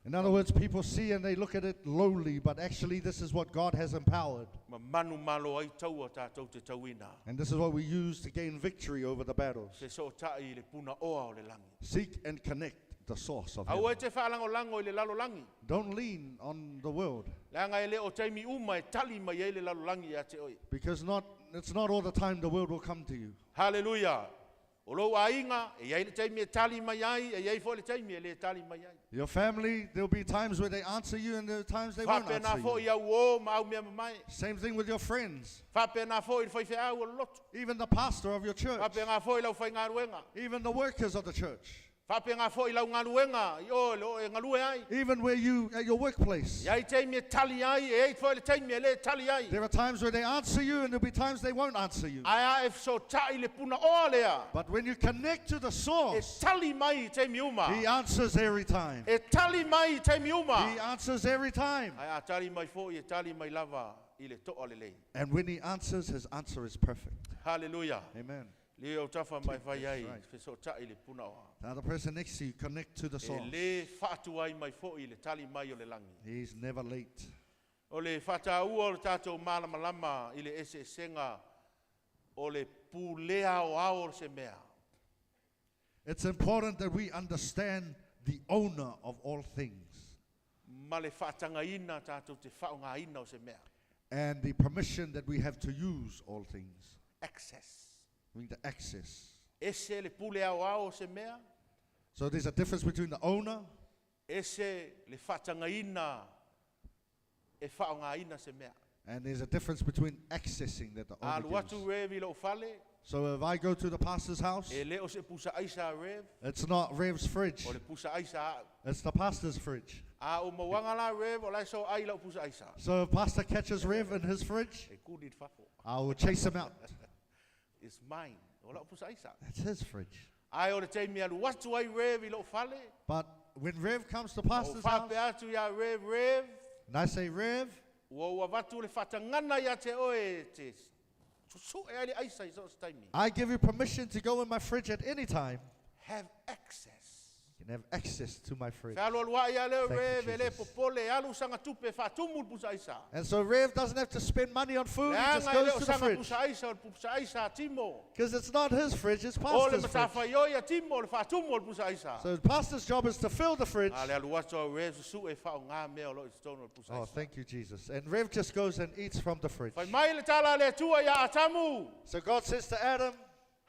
In other words, people see and they look at it lowly, but actually, this is what God has empowered. Ma manu malo ai taua tātou te tauina. And this is what we use to gain victory over the battles. Se so tai i le puna oa o le langi. Seek and connect the source of Aua e heaven. te whaalangolango i le lalo langi. Don't lean on the world, Leanga e le o taimi uma e tali mai ai le lalo langi ia te oi. because not, it's not all the time the world will come to you. Hallelujah. O lou ainga, e iai le taimi e tali mai ai, e iai fo le taimi e le tali mai ai. Your family, there'll be times where they answer you and there are times they won't Whapena answer fo you. i au o ma au mea mamai. Same thing with your friends, Whapena fo i le whaiwhe au o le lotu. even the pastor of your church, Whapena fo i lau whai ngāruenga. even the workers of the church, Whapena fo i lau ngāruenga, i o le o e ngalue ai. even where you at your workplace. Iai taimi e tali ai, e ei fo i le taimi e le tali ai. There are times where they answer you and there'll be times they won't answer you. Ai a e so tai le puna oa lea. But when you connect to the E source, tali mai i taimi uma. he answers every time. E tali mai i taimi uma. He answers every time. Ai a tali mai fo i e tali mai lava i le toa lelei. And when he answers, his answer is perfect. Hallelujah. Amen. Le au tafa mai fai ai, right. feso tai le puna oa. The other person next to you, connect to the E source. le whaatu ai mai fo i le tali mai o le langi. He's never late. O le whataua o le tātou malamalama i le ese esenga o le pūlea o ao o se mea. It's important that we understand the owner of all things Ma le whaatangaina tātou te whaongaina o se mea. and the permission that we have to use all things. Access. I mean, the access. Ese le pūlea o ao o se mea, So there's a difference between the owner ese le whaatangaina e whaongaina se mea. and there's a difference between accessing that the owner Alu gives. atu rev i lou fale, So if I go to the pastor's house, e le o se pusa aisa a rev, it's not Rev's fridge, o le pusa aisa au. it's the pastor's fridge. A o mauanga la rev, o lai so ai lau pusa aisa. So if pastor catches Rev in his fridge, E kuri i whafo. I will chase him out. It's mine. O lau pusa aisa. That's his fridge. Ai o le taimi alu atu ai rev i lou fale, But when Rev comes to o pastor's house, whape atu ia rev rev, and I say, Rev, ua ua vatu le whatangana ia te oe te susu e ai le aisa i so se taimi. I give you permission to go in my fridge at any time. Have access. You can have access to my fridge. Fe alu alu ai ia leo Thank you, rev e le Jesus. popole, alu sanga tupe whatumu le pusa aisa. And so Rev doesn't have to spend money on food, he just Leanga e le goes o to the sanga fridge. pusa aisa, o le pusa aisa a Timo. Because it's not his fridge, it's O le pastor's fridge. matawhai oi a Timo, le whatumu o le pusa aisa. So the pastor's job is to fill the fridge. A le alu atu au rev susu e whao ngā mea o lo i tonu o le pusa Oh, aisa. thank you, Jesus. And Rev just goes and eats from the fridge. Whai mai le tala le atua ia Atamu. So God says to Adam,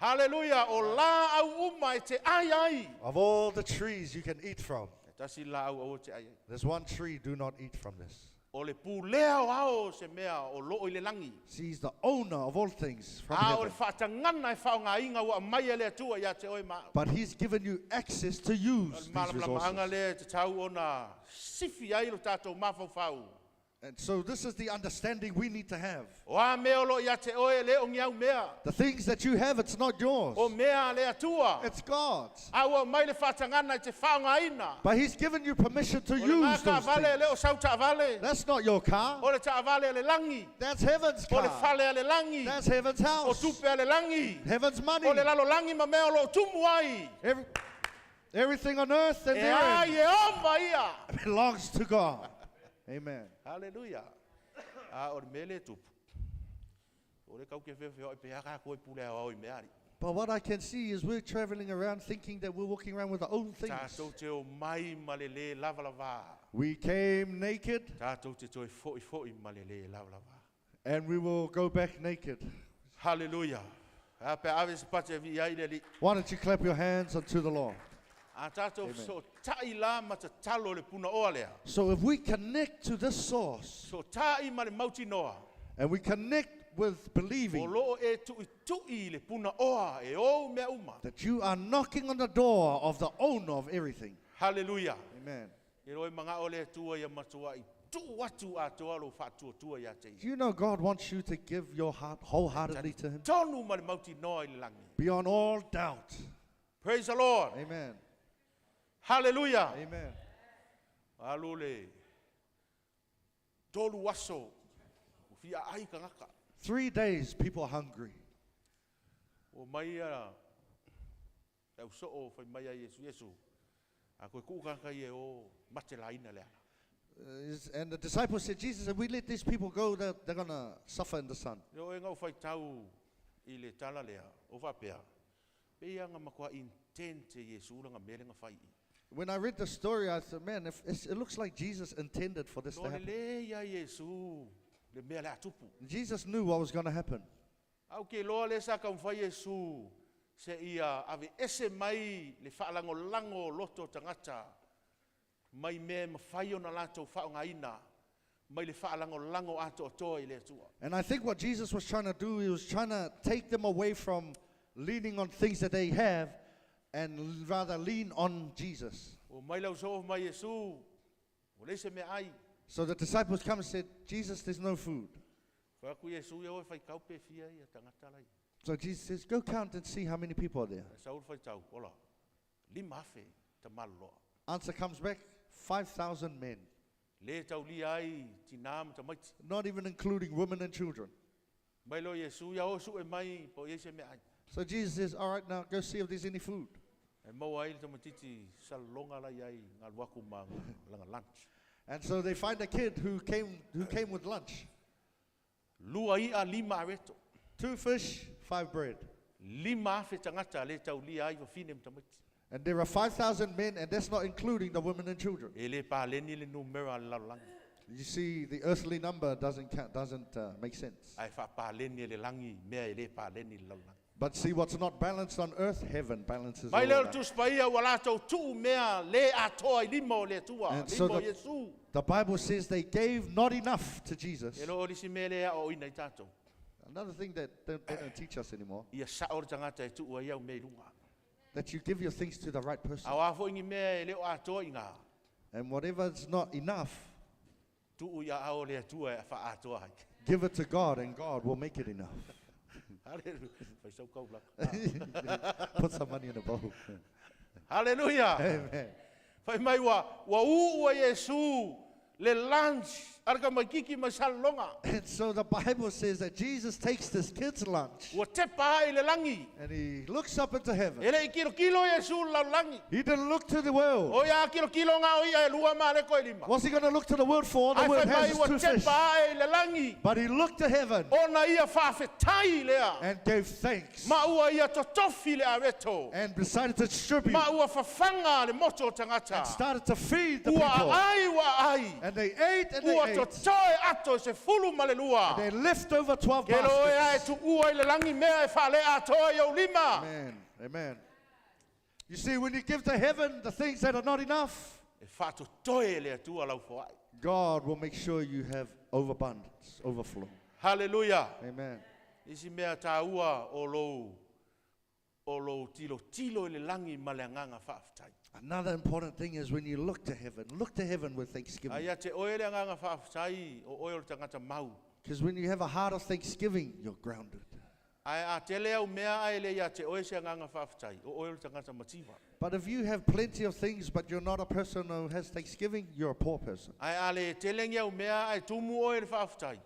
Haleluia, o laau uma e te ai ai. Of all the trees you can eat from, E tasi laau aua e te ai ai. there's one tree, do not eat from this. O le pulea o ao se mea o loo i le langi. See, he's the owner of all things from A o le heaven. faatagana e faaaogaina ua aumai e le Atua ia te oe ma au. But he's given you access to O use le these malamalamaaga resources. lea e tatau ona sifi ai lo tatou mafaufau. And so this is the understanding we need to have. O a mea o loo ia te oe e le o ni au mea. The things that you have, it's not yours. O mea a le Atua. It's God's. A ua aumai le faatagana e te faaaogaina. But he's given you permission to O le use those taavale e things. le o sau taavale. That's not your car. O le taavale a le langi. That's heaven's O le car. fale a le langi. That's heaven's O house. tupe a le langi. Heaven's money. O le lalolagi ma mea o loo tumu ai. Everything on earth and E ai therein e oma ia. belongs to God. Amen. Haleluia. A o le mea le tupu. O le kau ke whio whio i pe haka koe pule au i mea ari. But what I can see is we're traveling around thinking that we're walking around with our own things. Tātou te o mai ma le le lava lava. We came naked Tātou te toe foi foi ma le le lava lava. and we will go back naked. Hallelujah. A pe ave se pate vi ai le li. Why don't you clap your hands unto the Lord? A tātou so tai la ma te talo le puna oa lea. So if we connect to this source So tai ma le mauti noa. and we connect with O believing loo e tui tui le puna oa e ou mea uma. that you are knocking on the door of the owner of everything. Hallelujah. Amen. E roi manga o le atua ia matua i tu atu atoa lo whaatua tua ia te Do ia. you know God wants you to give your heart wholeheartedly to Him? Tonu ma le mauti noa i le langi. Beyond all doubt. Praise the Lord. Amen. Hallelujah. Amen. Alu le tolu aso. O fia ai kangaka. 3 days, people are hungry. O mai a au so o whai mai a Yesu Yesu. A koe kuu kangaka i e o mate laina lea. And the disciples said, Jesus, if we let these people go, they're going to suffer in the sun. Le o e ngau whai tau i le tala lea, o whapea. Pe ia ngā makoa intente Yesu langa mele ngā whai i. When I read the story, I thought, man, if it's, it looks like Jesus intended for this No to le happen. le ia Yesu, le mea lea tupu. Jesus knew what was going to happen. Au ke loa le sa kaumwhai Yesu, se ia ave ese mai le whaalango lango loto tangata, mai me mawhai ona lātou whaongaina, mai le whaalango lango ato atoa i le atua. And I think what Jesus was trying to do, he was trying to take them away from leaning on things that they have and rather lean on Jesus. O mai lau so mai Yesu, o le se mea ai. So the disciples come and said, Jesus, there's no food. Whai aku Yesu ia oe whai kaupe fia ia tangata lai. So Jesus says, go count and see how many people are there. Saul whai tau, ola, lima afe ta maloloa. Answer comes back, 5,000 men, Le tau lia ai tina ma tamaiti. not even including women and children. Mai lo Yesu ia o su e mai po ie se mea ai. So Jesus says, all right, now go see if there's any food. E maua ai le tamatiti salonga lai ai ngā luaku ma langa lunch. And so they find a kid who came with lunch. Lua ia lima areto. 2 fish, 5 bread. Lima afe tangata le tau lia ai wafine mtamaiti. And there are 5,000 men, and that's not including the women and children. E le pāleni le numera le lalolagi. You see, the earthly number doesn't count, doesn't make sense. Ai whapāleni le langi, mea e le pāleni le lalolagi. But see, what's not balanced on earth, heaven balances Mai all leo that. tuspaia ua lātou tuu mea le atoa i lima o le atua, And so lima o Yesu. The Bible says they gave not enough to Jesus. E lo olisi mea le ao ina i tātou. Another thing that they don't teach us anymore, Ia sao le tangata e tuu ai au mea i lunga. that you give your things to the right person. Au a fo ingi mea e leo atoa i ngā. And whatever's not enough, Tuu ia ao le atua e wha atoa hai. give it to God and God will make it enough. Hallelujah. Whai sau kau laka. Put some money in a bowl. Hallelujah. Amen. Whai mai ua ua Yesu le lunch araka mai kiki mai salonga. And so the Bible says that Jesus takes this kid's lunch Ua tepa ai le langi. and he looks up into heaven. E le i kilo kilo Yesu lau langi. He didn't look to the world. O ia kilo kilo ngā o ia e lua ma le koe lima. What's he going to look to the world for? The Ai world whai mai has ua his 2 fish. tepa ai le langi. But he looked to heaven Ona ia whawhetai lea. and gave thanks Ma ua ia totofi le areto. and decided to distribute Ma ua whawhanga le moto o tangata. and started to feed the Ua people. ai ua ai. And they ate and they Ua ate. 8. totoe ato e 12. They left over 12 Ke lo oe ae baskets. tuua i le lagi mea e faaleatoa i ou lima. Amen. Amen. You see, when you give to heaven the things that are not enough, E faatotoe e le Atua lau foai. God will make sure you have overabundance, overflow. Hallelujah. Amen. Isi mea tāua o lou, o lou tilotilo i le lagi ma le agaga faafetai. Another important thing is when you look to heaven, look to heaven with thanksgiving. Ai ia te oe le agaga faafetai o oe o le tagata mau. Because when you have a heart of thanksgiving, you're grounded. Ae a tele au mea ae le ia te oe se agaga faafetai, o oe o le tagata mativa. But if you have plenty of things, but you're not a person who has thanksgiving, you're a poor person. Ae a le telengi au mea ae tumu oe le faafetai.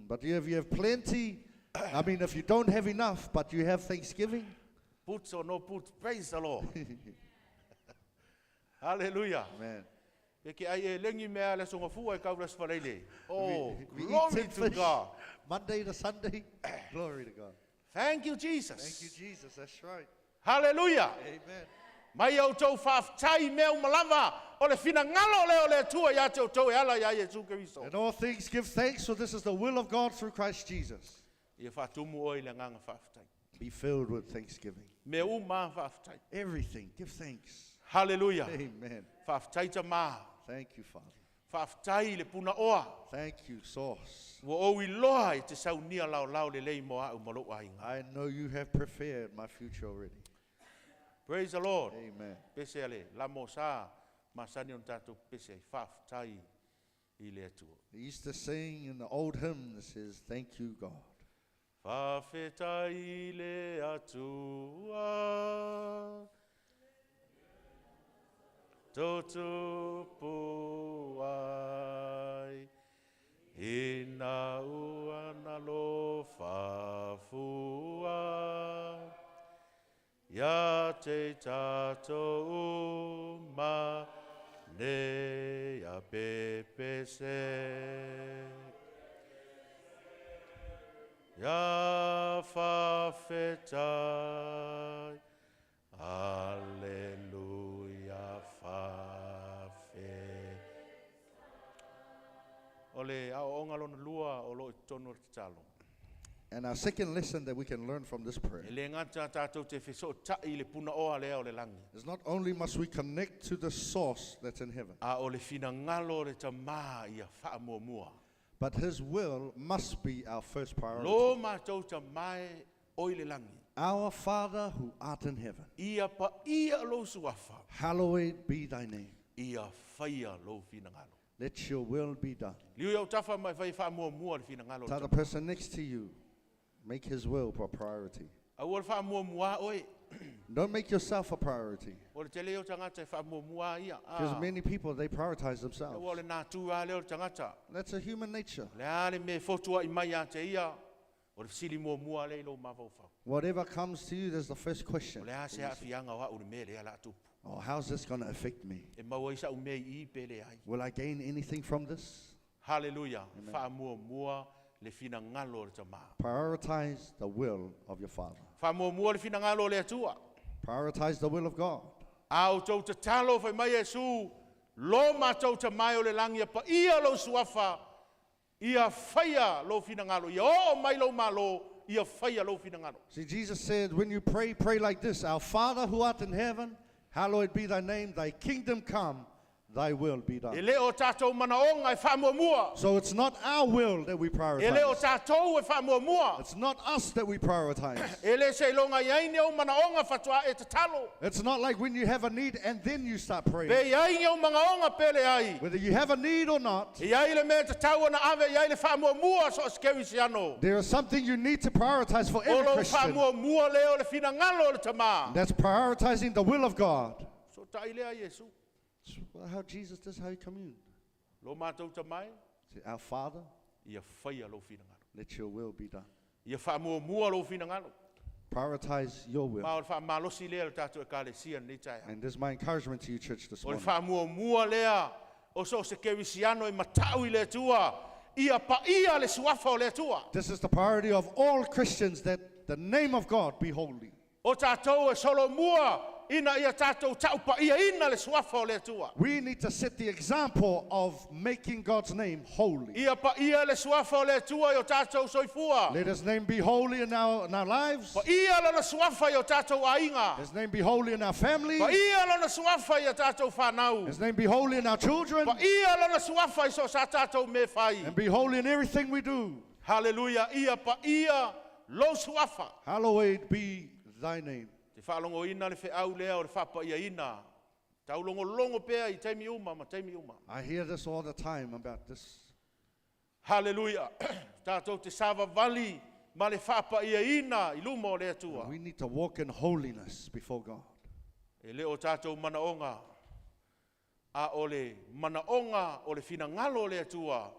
But if you have plenty, I mean, if you don't have enough, but you have thanksgiving, Put or no put, praise the Lord. Hallelujah. man. Pe ke ai e lengi mea le songa fua e kau le sfaleile. Oh, We eat glory tin to fish God. Monday to Sunday. Glory to God. Thank you, Jesus. Thank you, Jesus. That's right. Hallelujah. Amen. Mai au tau faafetai mea uma lava o le finagalo lea o le Atua ia te outou e ala ia Iesu Keriso. In all things, give thanks, for this is the will of God through Christ Jesus. Ia faatumu oe i le agaga faafetai. Be filled with thanksgiving. Mea uma faafetai. Everything, give thanks. Hallelujah. Amen. Faafetai tamā. Thank you, Father. Faafetai le puna oa. Thank you, Source. Ua ou iloa e te saunia laolao lelei mo a'u ma lou aiga. I know you have prepared my future already. Praise the Lord. Amen. Pese ale, lamo sa, masani ona tatou pese ai, faafetai i le Atua. They used to sing in the old hymn that says, Thank you, God. Faafetai i le Atua, Totupu ai, ina ua nalofa fua, ia te tatou uma nei a pepese. Ia faafetai, Alleluia faafetai. O le aoaoga lona lua o lo o i totonu o le tatalo. And our second lesson that we can learn from this prayer E le gata tatou te fesootai i le punaoa lea o le lagi, is not only must we connect to the source that's in heaven, a o le finagalo o le tamā ia faamuamua. but His will must be our first priority. Lo matou tamā e o i le lagi. Our Father who art in heaven, Ia paia lou suafa, hallowed be thy name. ia faia lou finagalo. Let your will be done. Liu i autafa ma e fai faamuamua le finagalo o le Tell the tamā. person next to you, make his will a priority. Aua le faamuamua oe. Don't make yourself a priority. O le tele o tagata e faamuamua ia. Because Ah. many people, they prioritize themselves. Ua o le natura lea o le tagata. That's a human nature. O le a le mea e fotua'i mai ia te ia, o le fesili muamua lea i lou mafaufau. Whatever comes to you, there's the first O question. le a se aafiaga o a'u le mea lea la tupu. Oh, how's this going to affect me? E maua ai sa'u mea i i pe leai. Will I gain anything from this? Hallelujah. Faamuamua le finagalo o le tamā. Prioritize the will of your Father. Faamuamua le finagalo o le Atua. Prioritize the will of God. A outou tatalo fai mai Iesu, lo matou tamā e o le lagi ia paia lou suafa, ia faia lou finagalo, ia oo mai lou Malo, ia faia lou finagalo. See, Jesus said, when you pray, pray like this: Our Father who art in heaven, hallowed be thy name, thy kingdom come, thy will be E done. le o tatou manaoga e faamuamua. So it's not our will that we E le o prioritize. tatou e faamuamua. It's not us that we prioritize. E le seiloga i ai ni ou manaoga faatoa e tatalo. It's not like when you have a need and then you start praying. Pe i ai ni ou manaoga pe leai. Whether you have a need or not, E i ai le mea tatau ona ave i ai le faamuamua so o se kerisiano. there is something you need to prioritize for O every lou Christian. faamuamua lea o le finagalo o le tamā. That's prioritizing the will of God. Sootai lea Iesu. It's how Jesus does, how he communed. Lo matou tamā e, Say, Our Father, ia faia lou finagalo. let your will be done. Ia faamuamua lou finagalo. Prioritize your will. Ma o le faamalosi lea le tatou ekalesia lenei taeao. And this is my encouragement to you, church, this O le morning. faamuamua lea o so o se kerisiano e mata'u i le Atua, ia paia le suafa o le Atua. This is the priority of all Christians, that the name of God be holy. O tatou e solomua ina ia tātou taupaiaina le suafa o le Atua. We need to set the example of making God's name holy. Ia paia le suafa o le Atua i o tātou soifua. Let his name be holy in our lives. Paia lona suafa i o tātou aiga. His name be holy in our family. Paia lona suafa i o tātou whanau. His name be holy in our children. Paia lona suafa i so sa tātou me whai. And be holy in everything we do. Hallelujah. Ia paia lo suafa. Hallowed be thy name. Te whaalongoina le wheau lea o le whapaiaina. Tau longo longo pea i taimi uma ma taimi uma. I hear this all the time about this. Hallelujah. Tātou te savavali ma le whapaiaina i luma o le Atua. We need to walk in holiness before God. E le o tātou manaonga a o le manaonga o le finangalo o le Atua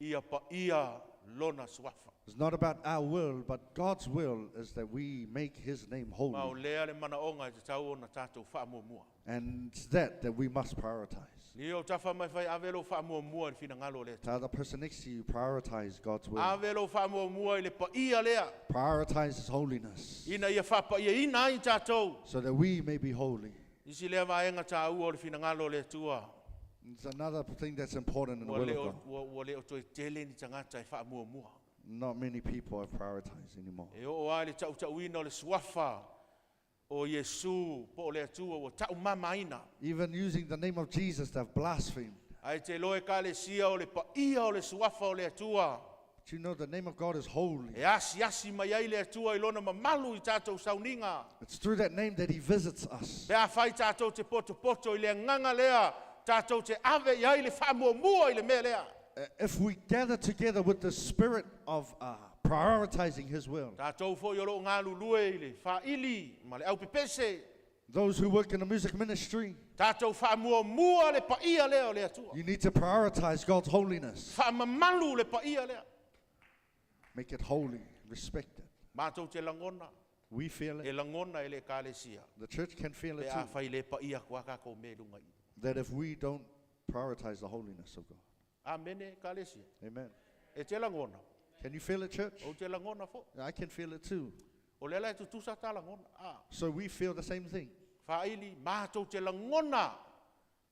ia paia lona suafa. It's not about our will, but God's will is that we make his name Ma o holy. lea le manaonga e te tau o na tātou whaamuamua. And it's that that we must prioritize. Ni o tafa mai whai ave lo whaamuamua i le finangalo o le Atua. Tell the person next to you, prioritize God's will. Ave lo whaamuamua i le paia lea. Prioritize his holiness Ina ia whapaia ina ai tātou. so that we may be holy. Isi lea vaenga tāua o le finangalo o le Atua. It's another thing that's important in the Ua will le of o, God. ua le o toe tele ni tangata e whaamuamua. Not many people are prioritized anymore. E o ai le tau tauina o le suafa o Iesu po o le Atua ua tau mamaina. Even using the name of Jesus, they've blasphemed. Ai te loe ka le sia o le paia o le suafa o le Atua. But you know, the name of God is holy. E asi asi mai ai le Atua i lona mamalu i tātou sauniga. It's through that name that He visits us. Pe a whai tātou te poto poto i le nganga lea, tātou te ave i ai le whaamuamua i le mea lea. If we gather together with the spirit of prioritizing His will, Tātou fo i o loo ngā lulue i le whaili ma le aupepese. those who work in the music ministry, Tātou whaamuamua le paia lea o le Atua. you need to prioritize God's holiness. Whaamamalu le paia lea. Make it holy, respect it. Mātou te langona, We feel e it. langona e le kalesia. The church can feel Pe it a too. whai le paia kua kako me lunga i. That if we don't prioritize the holiness of God. Amene kalesia. Amen. E te langona. Can you feel it, church? O te langona fo. I can feel it too. O lela e tutusa tā langona. Ah. So we feel the same thing. Whaili, mātou te langona.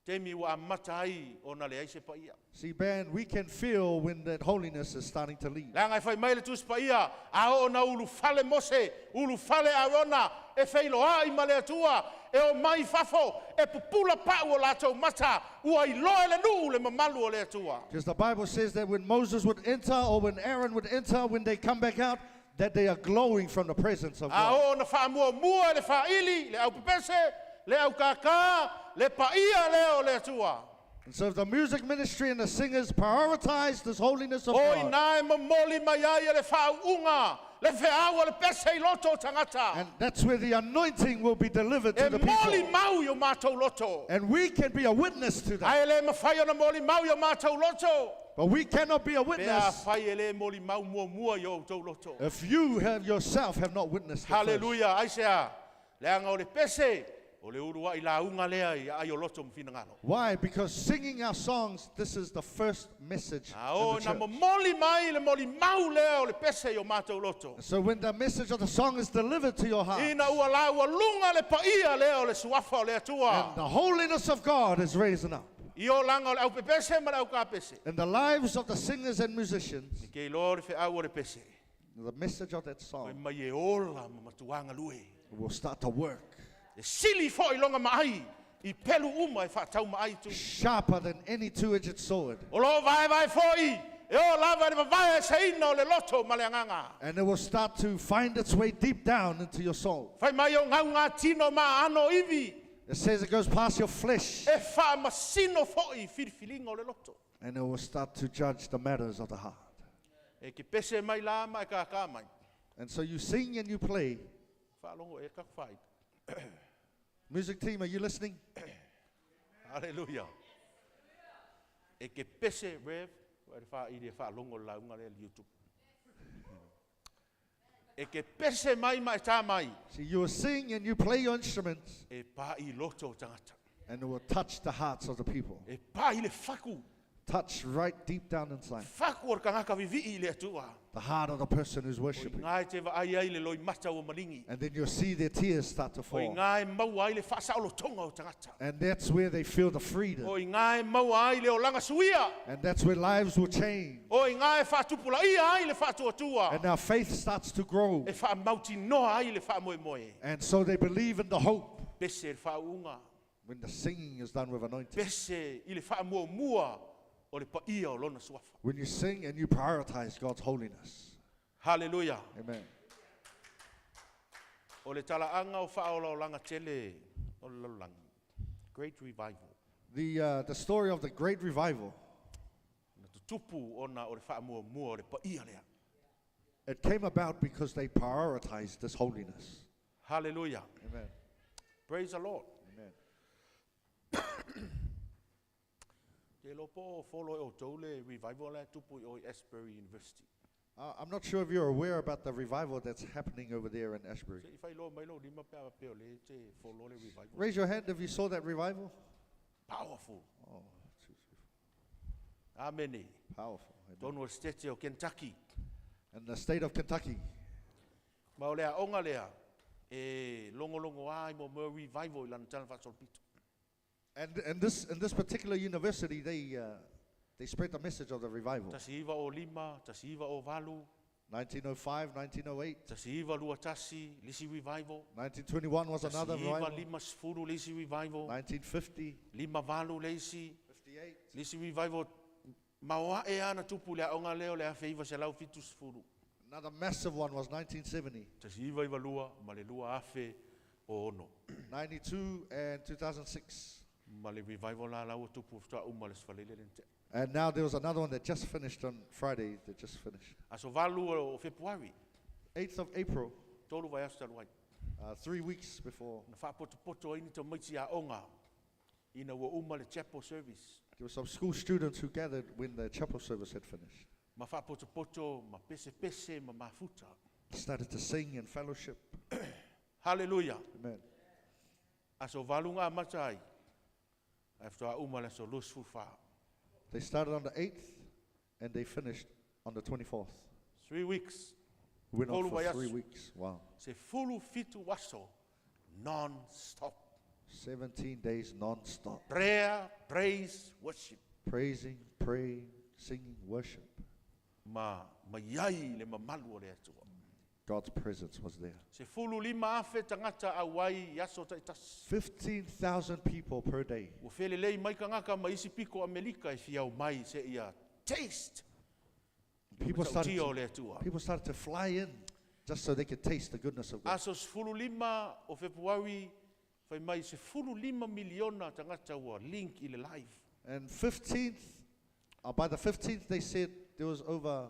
Te mi ua amata ai o na le ai se paia. See, band, we can feel when that holiness is starting to leave. Langa e whai mai le tusi paia, a o na ulu fale Mose, ulu fale Arona, e wheilo ai ma le Atua, e o mai fafo, e pupula pau o lātou mata, ua i loe le nuu le mamalu o le Atua. Because the Bible says that when Moses would enter or when Aaron would enter, when they come back out, that they are glowing from the presence of A God. o na whaamua mua le whaili, le au pepese, le au kākā, le paia lea o le Atua. And so if the music ministry and the singers prioritize this holiness of O God, ina e momoli mai ai e le whaunga, le wheaua le pese i loto o tangata. and that's where the anointing will be delivered E to the moli people. mau i o mātou loto. And we can be a witness to that. Ai le mawhai ona moli mau i o mātou loto. But we cannot be a Pe a witness whai e le moli mau mua mua i o tau loto. if you have yourself have not witnessed it first. Hallelujah. Ai se a, leanga o le pese, o le urua i la unga lea i ai o loto mwhinangalo. Why? Because singing our songs, this is the first message A o in the na church. momoli mai le moli mau lea o le pese i o mātou loto. So when the message of the song is delivered to your heart, Ina ua la ua lunga le paia lea o le suafa o le and Atua. the holiness of God is raising up I o langa o le au pepese ma le au kapese. in the lives of the singers and musicians, Ke iloa le wheau o le pese. the message of that Oi song mai e ola ma matuanga lue. will start to work E sili fo i longa maai, i pelu uma e whaatau maai tu. sharper than any two-edged sword. O lo vai vai foi, e o lava le vavae e seina o le loto ma le anganga. And it will start to find its way deep down into your soul. Whai mai o ngau ngā tino ma ano iwi, It says it goes past your flesh e whaamasino foi i whiriwhiringa o le loto. and it will start to judge the matters of the heart. E ki pese mai la mai ka ka mai. And so you sing and you play. Whaalongo e kaku whai. Music team, are you listening? Hallelujah. E ke pese, Rev, e wha i le whaalongo la unga le YouTube. E ke pese mai mai tā mai, See, you will sing and you play your instruments e pā i loto o tangata. and it will touch the hearts of the people, E pā i le whaku, Touch right deep down inside. Fatu o le tagata vivii i le Atua. The heart of the person who's O worshiping. i ina e te vaai ai le loimata ua maligi. And then you'll see their tears start to O i fall. ina e maua ai le faasaolotoga o tagata. And that's where they feel the freedom. O i ina e maua ai le olaga suia. And that's where lives will change. O i ina e faatupulaia ai le faatuatua. And our faith starts to grow. E faamautinoa ai le faamoemoe. And so they believe in the hope Pese le faauuga. when the singing is done with anointing. Pese i le faamuamua o le paia o lona suafa. When you sing and you prioritize God's holiness. Hallelujah. Amen. O le talaaga o faaolaolaga tele o le lalolagi. Great revival. The story of the great revival, Na tutupu ona o le faamuamua o le paia lea. it came about because they prioritized this holiness. Hallelujah. Amen. Praise the Lord. Amen. Te iloa po o follow e outou le revival la e tupu i o i Asbury University. I'm not sure if you're aware about the revival that's happening over there in Ashbury. Se i faailoa mai lou lima pe a faapea o lea e te follow le revival. Raise your hand if you saw that revival. Powerful. Oh, two, three, four. Amene. Powerful. Amen. Tonu o le state o Kentucky. In the state of Kentucky. Ma o le aoga lea e logologo ai mo mea o revival i lana tala faasolopito. And in this particular university, they spread the message of the revival. 1905, 1908, 1905, 1908, 1921, le isi revival. 1921 was another revival. 1950 le isi revival. 1950, 58 le isi. 58. Le isi revival maoae lava na tupu i le aoga lea o le 1970. Another massive one was 1970. 1992 ma le 2006. 92 and 2006. Ma le revival la la ua tupu faatoa uma le Aso Faraile lea na tea. And now there was another one that just finished on Friday, that just finished. Aso 8 o Fepuari, 8th of April, 3 vaiaso talu ai. 3 weeks before, Na faapotopoto ai ni tamaiti aoga ina ua uma le chapel service. there were some school students who gathered when the chapel service had finished. Ma faapotopoto, ma pesepese, ma mafuta. Started to sing and fellowship. Hallelujah. Amen. Aso 8 na amata ai. Ae faatoa uma le aso 24. They started on the 8th and they finished on the 24th. 3 weeks. Went on Tolu for vaiaso. 3 weeks. Wow. 17 aso non-stop. 17 days non-stop. Prayer, praise, worship. Praising, praying, singing, worship. Ma mai ai le mamalu o le Atua. God's presence was there. 15,000 tagata auai i aso taitasi. 15,000 people per day. Ua felelei mai tagata mai isi piko o Amerika e fia omai seia taste. People started, Matautia o to, le Atua. people started to fly in just so they could taste the goodness of God. Aso 15 o Fepuari, fai mai 15 miliona tagata ua link i le live. And 15th, by the 15th, they said there was over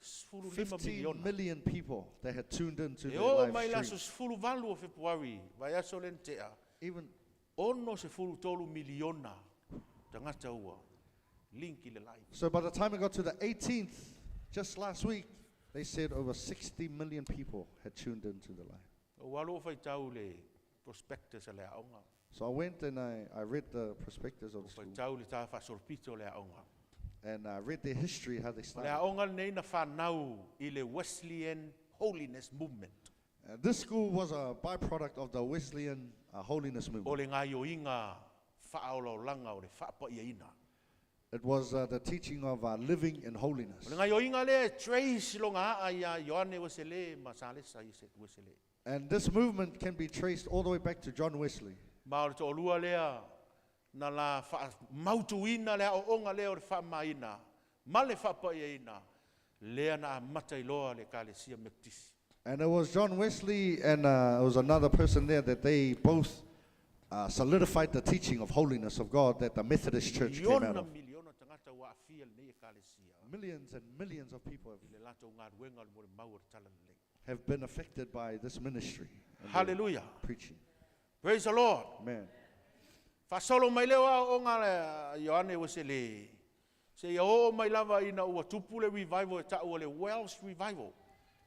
15 15 miliona. million people that had tuned in to E the oo live mai le stream. aso 18 o Fepuari, vaiaso lea na tea, Even 63 miliona tagata ua link i le live. so, by the time it got to the 18th, just last week, they said over 60 million people had tuned into the live. Ou alu ou faitau le prospectus a le aoga. So I went and I read the prospectus of the school Faitau le tala faasolopito o le aoga. and I read their history, how they O le started. aoga lenei na fanau i le Wesleyan Holiness Movement. This school was a byproduct of the Wesleyan Holiness O movement. le gaioiga faaolaolaga o le faapaiaina. It was the teaching of living in holiness. O le gaioiga lea e trace lona aa ia Ioane Uesele ma Salesa Uesele. And this movement can be traced all the way back to John Wesley. Ma o le toalua lea na la faamautuina le aoaoga lea o le faamamaina ma le faapaiaina lea na amata ai loa le Ekalesia Metotisi. And it was John Wesley and it was another person there that they both solidified the teaching of holiness of God that the Methodist Church came out Miliona of. miliona tagata ua aafia lenei Ekalesia Millions and millions of people i le latou galuega o le molimau o le talalelei. have been affected by this ministry and their Hallelujah. preaching. Praise the Lord. Amen. Faasolo mai lea o aoaoga a Ioane Uesele. Seia oo mai lava ina ua tupu le revival e taua o le Welsh Revival.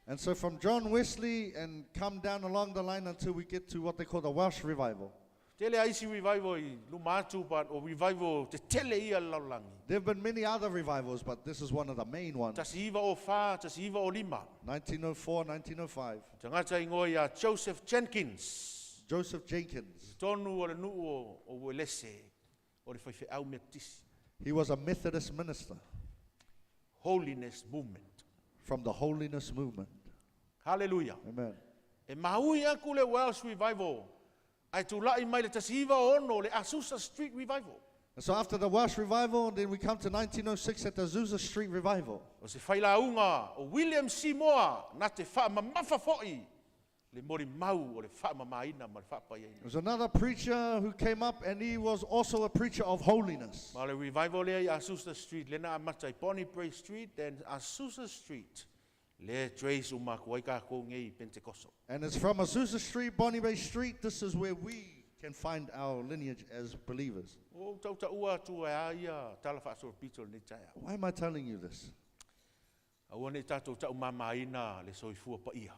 And so from John Wesley and come down along the line until we get to what they call the Welsh Revival. Tele a isi revival i luma atu, but o revival tetele ia le lalolagi. There have been many other revivals, but this is one of the main ones. 1904, 1905. 1904, 1905. Tagata igoa ia Joseph Jenkins. Joseph Jenkins. Tonu o le nuu o Uelese, o le faifeau Metotisi. He was a Methodist minister Holiness Movement. from the Holiness Movement. Hallelujah. Amen. E maui aku le Welsh Revival. Ae tula'i mai le 1906 le Azusa Street Revival. And so after the Welsh Revival, then we come to 1906 at the Azusa Street Revival. O se failauga o William Seymour na te faamamafa fo'i le molimau o le faamamaina ma le faapaiaina. There's another preacher who came up, and he was also a preacher of holiness. Ma o le revival lea i Azusa Street, lea na amata i Bonnie Brae Street, then Azusa Street, lea e trace uma atu ai tatou nei i Pentekoso. And it's from Azusa Street, Bonnie Brae Street. This is where we can find our lineage as believers. Ua ou tautaua atu e a ia tala faasolopito i lenei taeao. Why am I telling you this? Aua ne i tatou taumamaina le soifua paia.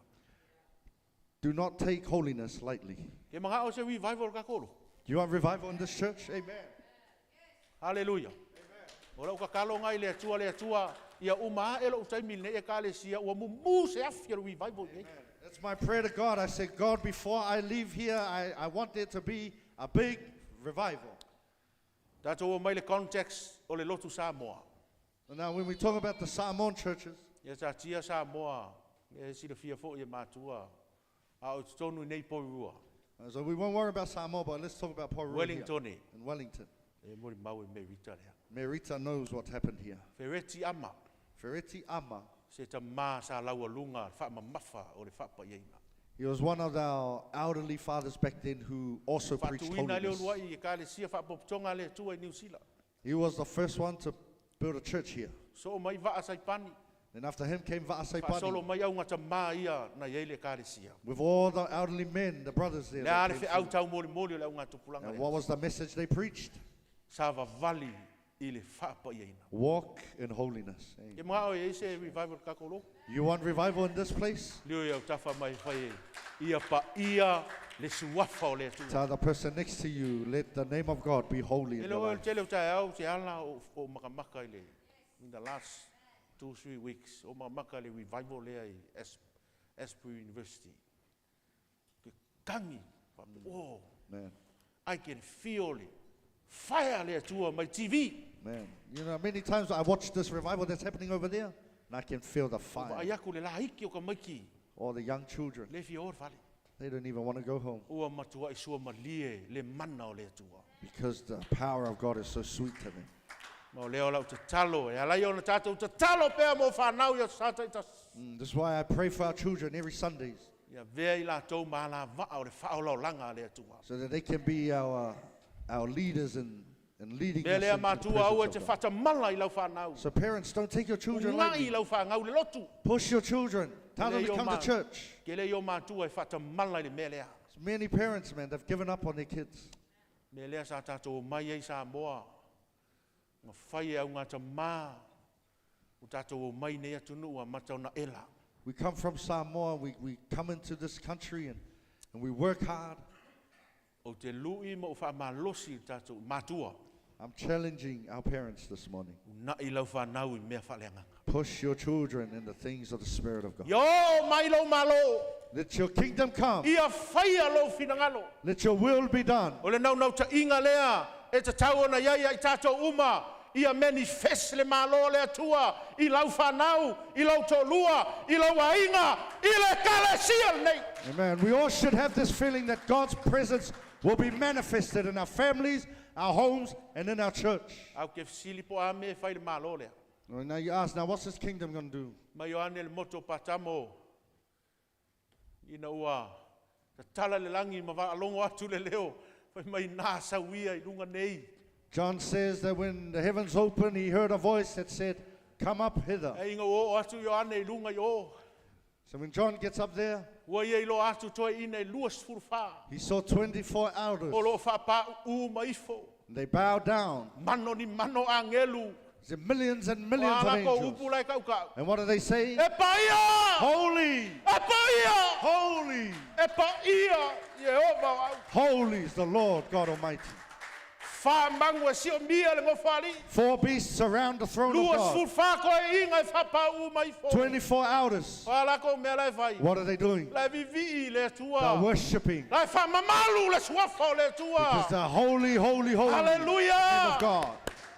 Do not take holiness lightly. Ke mana'o se revival o le tatou lotu. Do you want revival in this church? Amen. Haleluia. O lau tatalo lena i le Atua, le Atua, ia uma ae lou taimi i lenei Ekalesia, ua mumu se afi o le revival i inei. That's my prayer to God. I say, God, before I leave here, I want there to be a big revival. Tatou o mai le context o le lotu Samoa. Now, when we talk about the Samoan churches, Ia taatia Samoa, e silafia foi e matua, a o i totonu i nei Porirua. So we won't worry about Samoa, but let's talk about Porirua here Wellington. in Wellington. E molimau e Merita lea. Merita knows what happened here. Fereti Ama. Fereti Ama. Se tama sa laualuga le faamamafa o le faapaiaina. He was one of our elderly fathers back then who also preached Faatuina le holiness. uluai Ekalesia Faapopotoga a le Atua i Niu Sila. He was the first one to build a church here. Soo mai Vaa Saipani. Then after him came Vaa Faasolo Saipani mai augatama ia na i ai le Ekalesia. with all the elderly men, the brothers there. Le a that le came feau through. taumolimoli o le augatupulaga And lea. what was the message they preached? Savavali i le faapaiaina. Walk in holiness. Amen. Ke mana'o e i ai se revival i le tatou lotu? You want revival in this place? Leo i autafa mai fai e ia paia le suafa o le Atua. Tell the person next to you, let the name of God be holy E in le your oe o le life. tele o taeao te ala o, o makamaka i le in the last 2, 3 weeks o makamaka i le revival lea i Es, Asbury University. Ke kagi, oh, Man, I can feel le fire le Atua mai TV. man. Many times I watch this revival that's happening over there, and I can feel the fire. Vaai aku le laiki o tamaiti All the young children, le fia o i le fale. they don't even want to go home Ua matuai suamalie le mana o le Atua. because the power of God is so sweet to them. Ma o lea o lau tatalo, e ala ai ona tatou tatalo pea mo fanau i aso Sa taitasi. This is why I pray for our children every Sundays Ia avea i latou ma alavaa o le faaolaolaga a le Atua. so that they can be our leaders in leading Mea us lea into the matua aua presence te of God. faatamala i lau fanau. So parents, don't take your children Una'i lightly. lau fanau i le lotu. Push your children. Tell them Le to i o come to ma- church. Ke le i o matua e faatamala i le mea lea. Many parents, man, they've given up on their kids. Mea lea sa tatou omai ai Samoa. Na fai e augatamā. O tatou omai i nei atunuu amata ona ela. We come from Samoa, we come into this country and we work hard. Ou te lui ma ou faamalosi i tatou matua. I'm challenging our parents this morning. Una'i lau fanau i mea faaleagaga. Push your children in the things of the Spirit of God. Ia oo mai lou Malo. Let your kingdom come. Ia faia lou finagalo. Let your will be done. O le naunautaiga lea e tatau ona i ai ia i tatou uma. Ia manifest le Malo o le Atua i lau fanau, i lau toalua, i lau aiga, i le Ekalesia lenei. Amen. We all should have this feeling that God's presence will be manifested in our families, our homes, and in our church. Ae ou te fesili po o a mea e fai le Malo lea. Well, now you ask, now what's this kingdom going to do? Mai Ioane le motu o Patamo, ina ua tatala le lagi ma faalogo atu le leo, fai mai nā sau ia i luga nei. John says that when the heavens opened, he heard a voice that said, Come up hither. E ina ua oo atu Ioane i luga i o, So when John gets up there, ua ia iloa atu toeaiina e 24. he saw 24 elders. O lo o faapāuu ma ifo. They bowed down. Mano ni mano agelu. There millions and millions O of a lakou angels. upu la e kaukau. And what do they say? E paia! Holy! E paia! Holy! E paia! Ieova ma o au. Holy is the Lord God Almighty. Wha mangu e sio mia le ngofali. Four beasts surround the throne of Lua God. sefulufa koe inga e whapau mai fo. 24 elders. O ala ko mea lai whai. What are they doing? Lai vivi le They're tua. worshipping. Lai whamamalu le suafa o le Because tua. the holy, holy, holy name Hallelujah. of God.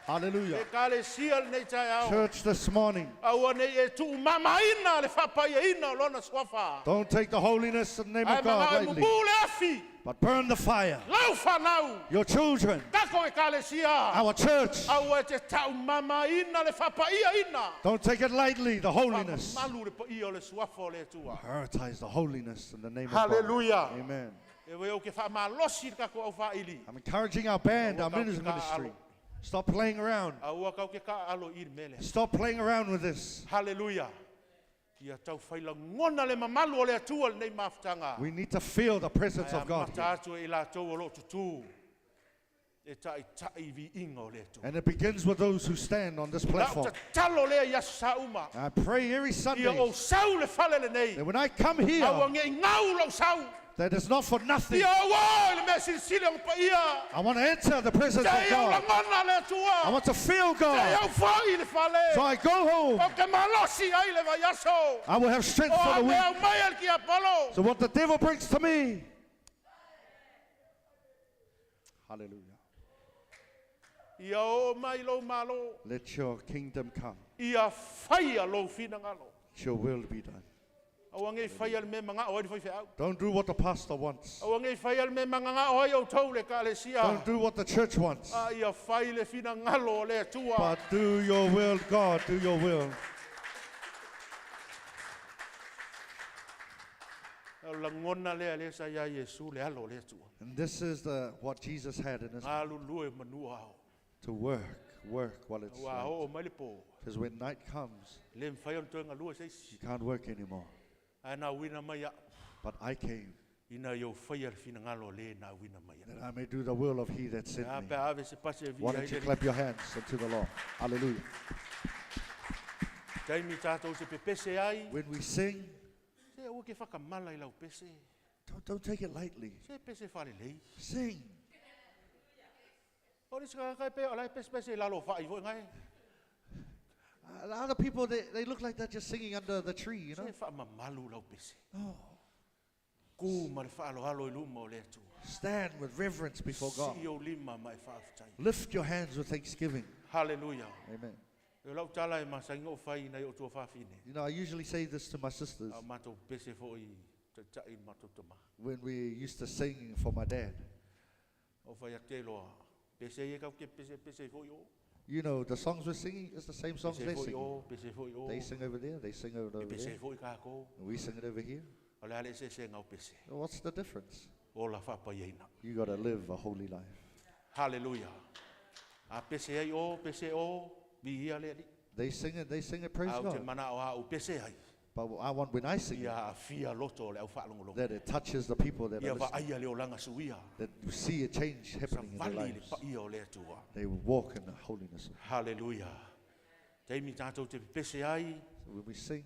Hallelujah. E ka le sia le nei tai au. Church this morning, Aua nei e tuu mamaina le whapaia ina o lona suafa. don't take the holiness of the name Ai of God mangao e lightly, mumu le afi. but burn the fire. Lau whanau. Your children, Kako e ka le sia. our church, Aua e te tau mamaina le whapaia ina. don't take it lightly, the holiness. Malu le paia o le suafa o le tua. Prioritize the holiness in the name of Hallelujah. God. Amen. E wei o ke whaamalosi le kako au whaili. I'm encouraging our band, our ministry. Stop playing around. Aua kau ke ka alo i le mele. Stop playing around with this. Hallelujah. Ia tau whaila ngona le mamalu o le atua le nei mafutanga. We need to feel the presence Ai of God. mata here. atu e i latou o loo tutu. E tai tai vi inga o le atua. And it begins with those who stand on this Lau platform. tatalo lea i aso sa uma. I pray every Ia Sunday o sau le fale le nei. that when I come here, Aua ngei ngau lau sau. that it's not for nothing. Ia ua i le mea silisili o pa ia. I want to enter the presence of Te au God. langona le I atua. want to feel Te God. au whai le fale. So I go home. O ke malosi ai le vaiaso. I will have strength O for the a week. mea mai al ki Apollo. So what the devil brings to me. Hallelujah. Ia o mai lo malo. Let your kingdom come. Ia whaia lo whina ngalo. Let your will be done. Aua ngei whaia le mea manga o ai whai wheau. Don't do what the pastor wants. Aua ngei whaia le mea manga o ai o tau le ka le sia. Don't do what the church wants. A ia whai le whina ngalo o le atua. But do your will, God, do your will. O langona lea le sa ia Yesu le alo le atua. And this is the what Jesus had in his Ngalu lue manua ao. to work, work while it's Ua light. o mai le po. Because when night comes, Le mwhai on toenga lua se isi. you can't work anymore. Ai nā wina mai a. But I came Ina iau whaia le whina ngalo le nā wina mai a. that I may do the will of he that sent A me. pe ave se pase vi Why ai don't you le. clap your hands unto the Lord? Hallelujah. Taimi tātou se pepese ai. When we sing, Se ua ke whakamala i lau pese. don't take it lightly. Se pese whare lei. Sing. O risi ka kai pe, o lai pese pese i lalo whai voi ngai. The other people, they look like they're just singing under the tree, you know? Se whaamamalu lau pese. No. Kū ma le whaaloalo i luma o le atua. Stand with reverence before God. Si o lima mai whaaftai. Lift your hands with thanksgiving. Hallelujah. Amen. E lau tala e masainga o whai nei o tua whawhine. You know, I usually say this to my sisters A mātou pese fo i tatai mātou tama. when we used to sing for my dad. O whai a te loa. Pese i e kau ke pese pese fo i o. You know, the songs we're singing is the same songs Pese they fo i sing. o, pese fo i o. They sing over there, they sing over E pese there, fo i kako. and we sing it over here. O le ale se se ngau pese. What's the difference? O la whapa i eina. You got to live a holy life. Hallelujah. A pese ai o, pese o, vi ia le ali. They sing it, they sing it, praise Au te God. mana o au pese ai. But I want when I sing it, Ia a fia loto o le au whaalongolongo. that it touches the people that Ia are listening, va aia le olanga suia. that you see a change happening in their Savali le lives. pa ia o le atua. They walk in the holiness. Hallelujah. Teimi tātou te pese ai, So when we sing,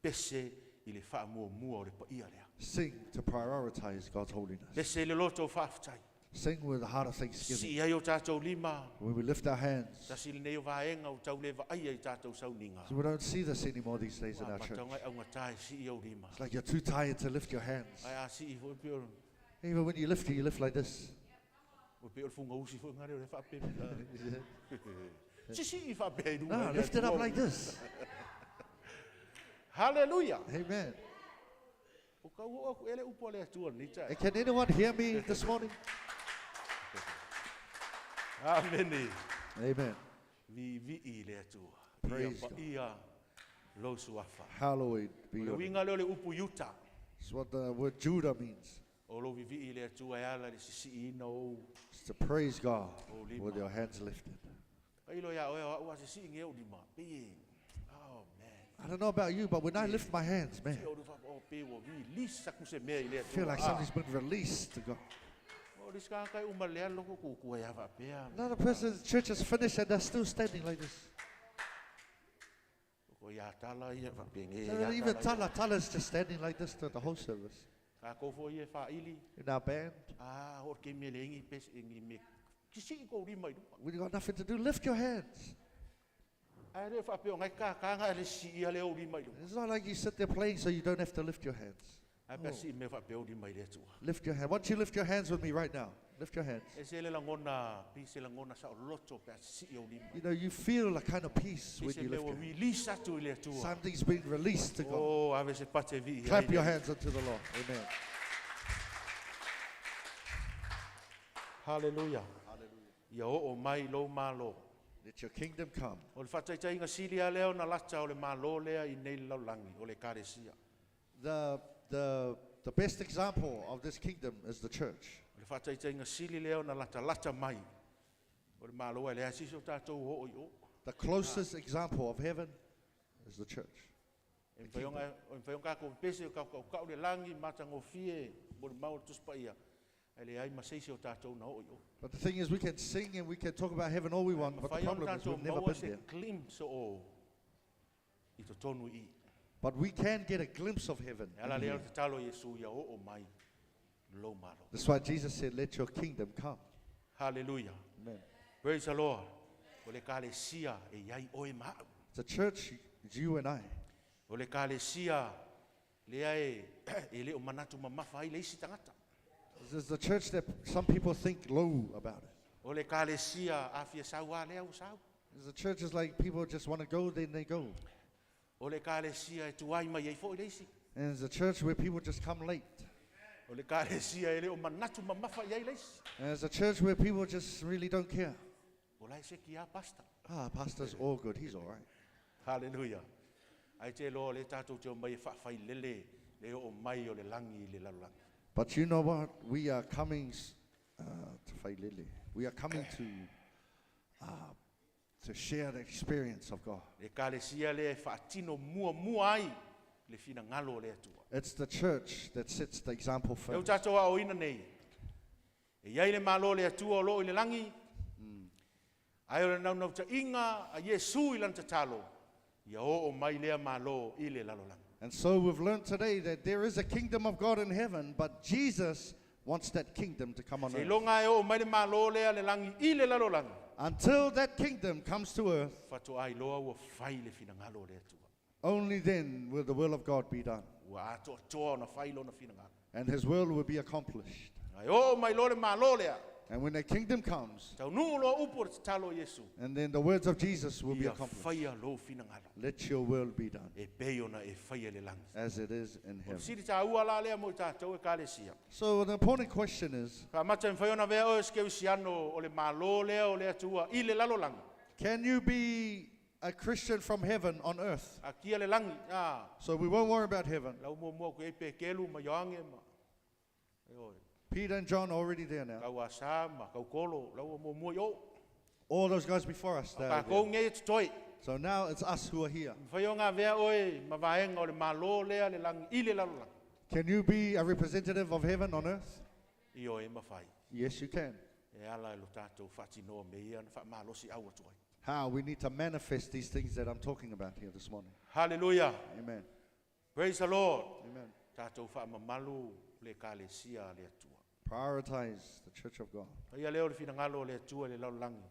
pese i le whaamua mua o le pa ia lea. sing to prioritize God's holiness. Pese i le loto o whaaftai. Sing with a heart of thanksgiving. Si ai o tātou lima, When we lift our hands, tasi le nei o vaenga o tau le vaai ai tātou sauninga. so we don't see this anymore these days in our church. Matonga au ngatai si i au lima. It's like you're too tired to lift your hands. Ai a si i fo pe o Even when you lift like this. o pe o le funga usi fo ngare o le whaape. Si si i whaape i No, lift it up like this. Hallelujah. Amen. O kau o aku ele upo le atua ni tai. And can anyone hear me this morning? Amen. Amen. Vi vi i le atua. Praise Ia pa God. ia lo suafa. Hallowed be O le your name. winga leo le upu Yuta. It's what the word Judah means. O lo vivi i le atua e ala le sisi ina o. It's to praise God O lima. with your hands lifted. Kai lo ia oe o ua sisi inge o lima. Pe. Oh man. I don't know about you, but when I lift my hands, man, Se o rufa o pe o vi lisa kuse mea i le I atua. feel like something's been released to God. O lisa ka kai uma lea loko kukua ia wapea. Another person's church is finished and they're still standing like this. Ko ia tala ia wapea nge. No, no, even Tala, Tala's just standing like this through the whole service. Ka kofo ia whaili. In our band, Ah, o ke me le ngi pes ngi me. Kisi ko lima i luka. We got nothing to do. Lift your hands. Ai le fa pe o ngai ka ka nga le si ia le o lima i luka. It's not like you sit there playing so you don't have to lift your hands. Ai pe si me fa pe o lima i le atua. Lift your hand. Why don't you lift your hands with me right now? Lift your hands. E se le langona, pi se langona sa o loto pe si o lima. You know, you feel a kind of peace Pi when se you me lift o your hands. release atu i le atua. Something's been released to God. Oh, ave se pate vi. i Clap ai your le- hands unto the Lord. Amen. Hallelujah. Ia o o mai lo malo. Let your kingdom come. O le whataitaiga sili a leo na lata o le malo lea i nei laulangi, o le karesia. The best example of this kingdom is the church. O le whataitaiga sili leo na lata lata mai. O le malo e lea sisi o tātou ho o i o. The closest example of heaven is the church. E mwhai o mwhai o pese o kau kau kau le langi, mata ngofie, mo le mau o tuspa ia. E le ai maseisi o tātou na o i o. But the thing is, we can sing and we can talk about heaven all we want, but the Mawhai o problem is tātou we've never maua been se there. glimpse o i to tonu i. But we can get a glimpse of heaven. E ala in lea here. o te talo Iesu ia o o mai lo malo. That's why Jesus said, Let your kingdom come. Hallelujah. Amen. Praise the Lord. O le kalesia e iai oe maau. The church is you and I. O le kalesia lea e, e le o manatu mamafa ai le isi tangata. This is the church that some people think low about it. O le kalesia afia sau a lea o sau. The church is like people just want to go, then they go. O le kalesia e tuai mai ai fo i le isi. And it's a church where people just come late. O le kalesia e le o manatu mamafa i ai le isi. And it's a church where people just really don't care. O lai se ki a pasta. Ah, pastor's all good. He's all right. Hallelujah. Ai te loa le tātou te o mai e whaawhai lele le o mai o le langi i le lalulangi. But you know what? We are coming to Failele. We are coming to share the experience of God. Le kalesia le e whaatino mua mua ai le whina ngalo o le atua. It's the church that sets the example E o first. tātou a oina nei. E iai le malo le atua o loo i le langi. Ai o le naunau ta inga a Iesu i lana tatalo. Ia o o mai lea malo i le lalolangi. And so we've learned today that there is a kingdom of God in heaven, but Jesus wants that kingdom to come on Se earth. longa e o mai le malo lea le langi i le lalolangi. Until that kingdom comes to earth, Whato ai loa ua fai le whina ngalo o le atua. only then will the will of God be done. Ua atoa toa ona fai lona whina ngalo. And his will will be accomplished. Ai o mai loa le malo lea. And when the kingdom comes, Tau nuu loa upu o le tatalo o Iesu. and then the words of Jesus will be Ia accomplished. whaia lo whina ngalo. Let your will be done E pei ona e whaia le langi. as it is in O heaven. siri tā ua la lea mo i tātou e kalesia. So the important question is, Ka mata mwhai ona vea o ske usiano o le malo lea o le atua i le lalolangi. can you be a Christian from heaven on earth? A kia le langi. Ah, So we won't worry about heaven. lau mua mua ku e pe kelu ma ioange ma. E oi. Peter and John are already there now. Kau asa ma kau kolo lau mua mua i o. All those guys before us. They Ka are kou there. ngei e tutoi. So now it's us who are here. Mwhai o ngā vea oe ma vaenga o le malo lea le langi i le lalolangi. Can you be a representative of heaven on earth? I o e mawhai. Yes, you can. E ala e lo tātou whatinoa me ia na whaamalosi au atu ai. How? We need to manifest these things that I'm talking about here this morning. Hallelujah. Amen. Praise the Lord. Amen. Tātou whaamamalu le kalesia le atua. Prioritize the church of God. Ia leo le whinangalo o le atua le lalolagi.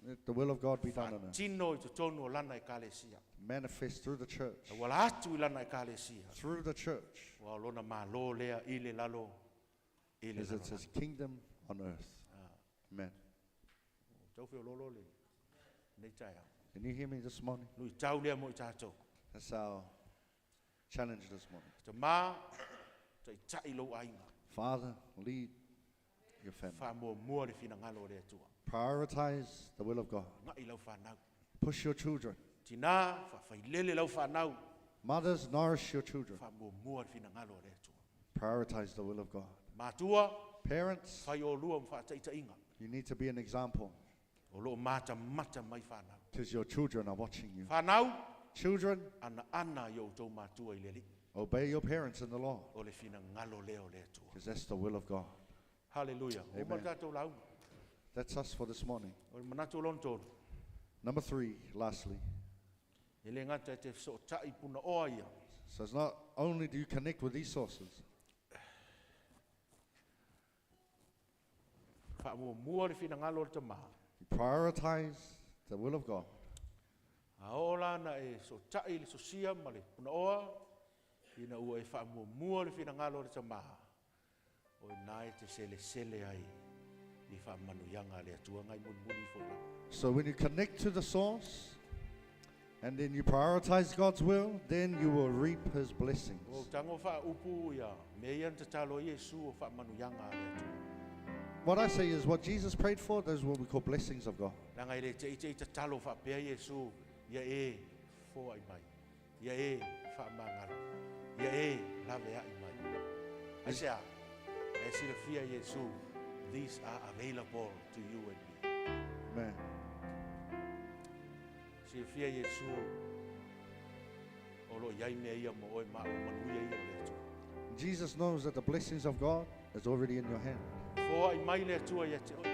Let the will of God be done on earth. Tino i totonu o lana e kalesia. Manifest through the church. Wala atu i lana e kalesia. Through the church. Ua o lona malo lea i le lalo. I le As it's lalo. his kingdom on earth. Amen. Tau whio lolo le. Nei tai au. Can you hear me this morning? Nui tau lea mo i tātou. That's our challenge this morning. Te mā, tai tai lou ainga. Father, lead your family. Wha mua mua le whinangalo o le atua. Prioritize the will of God. Ngai lau whanau. Push your children. Tina, wha lau whanau. Mothers, nourish your children. Wha mua mua le whinangalo o le atua. Prioritize the will of God. Mātua, Parents, whai o lua mwha taita inga. you need to be an example O loo mata mata mai whanau. because your children are watching you. Whanau, Children, ana ana i o tō mātua i le li. obey your parents in the law O le whinangalo lea o le atua. because that's the will of God. Hallelujah. O Amen. ma tātou launga. That's us for this morning. O le manatu o lona tōnu. Number three, lastly. E le ngata e te so tai puna oa ia. So it's not only do you connect with these sources, Faamuamua le finagalo o le Tamā. You prioritize the will of God. A oo la na e sootai i le sosia ma le punaoa, ina ua e faamuamua le finagalo o le Tamā, o i ina e te selesele ai i faamanuiaga a le Atua ngai mulimuli ifo i lalo. So when you connect to the source and then you prioritize God's will, then you will reap His O blessings. tago faaupu ia mea ia na tatalo ai Iesu o faamanuiaga a le Atua. What I say is what Jesus prayed for, those are what we call blessings of God. Leaga e le teitei tatalo faapea Iesu, ia e foai mai, ia e faamagalo, ia e laveai mai. Aisea, e silafia Iesu, these are available to you and me. Amen. Silafia Iesu, o lo o i ai mea ia mo oe ma a'u, o manuia ia o le Atua. Jesus knows that the blessings of God is already in your hand. Foai mai le Atua ia te oe.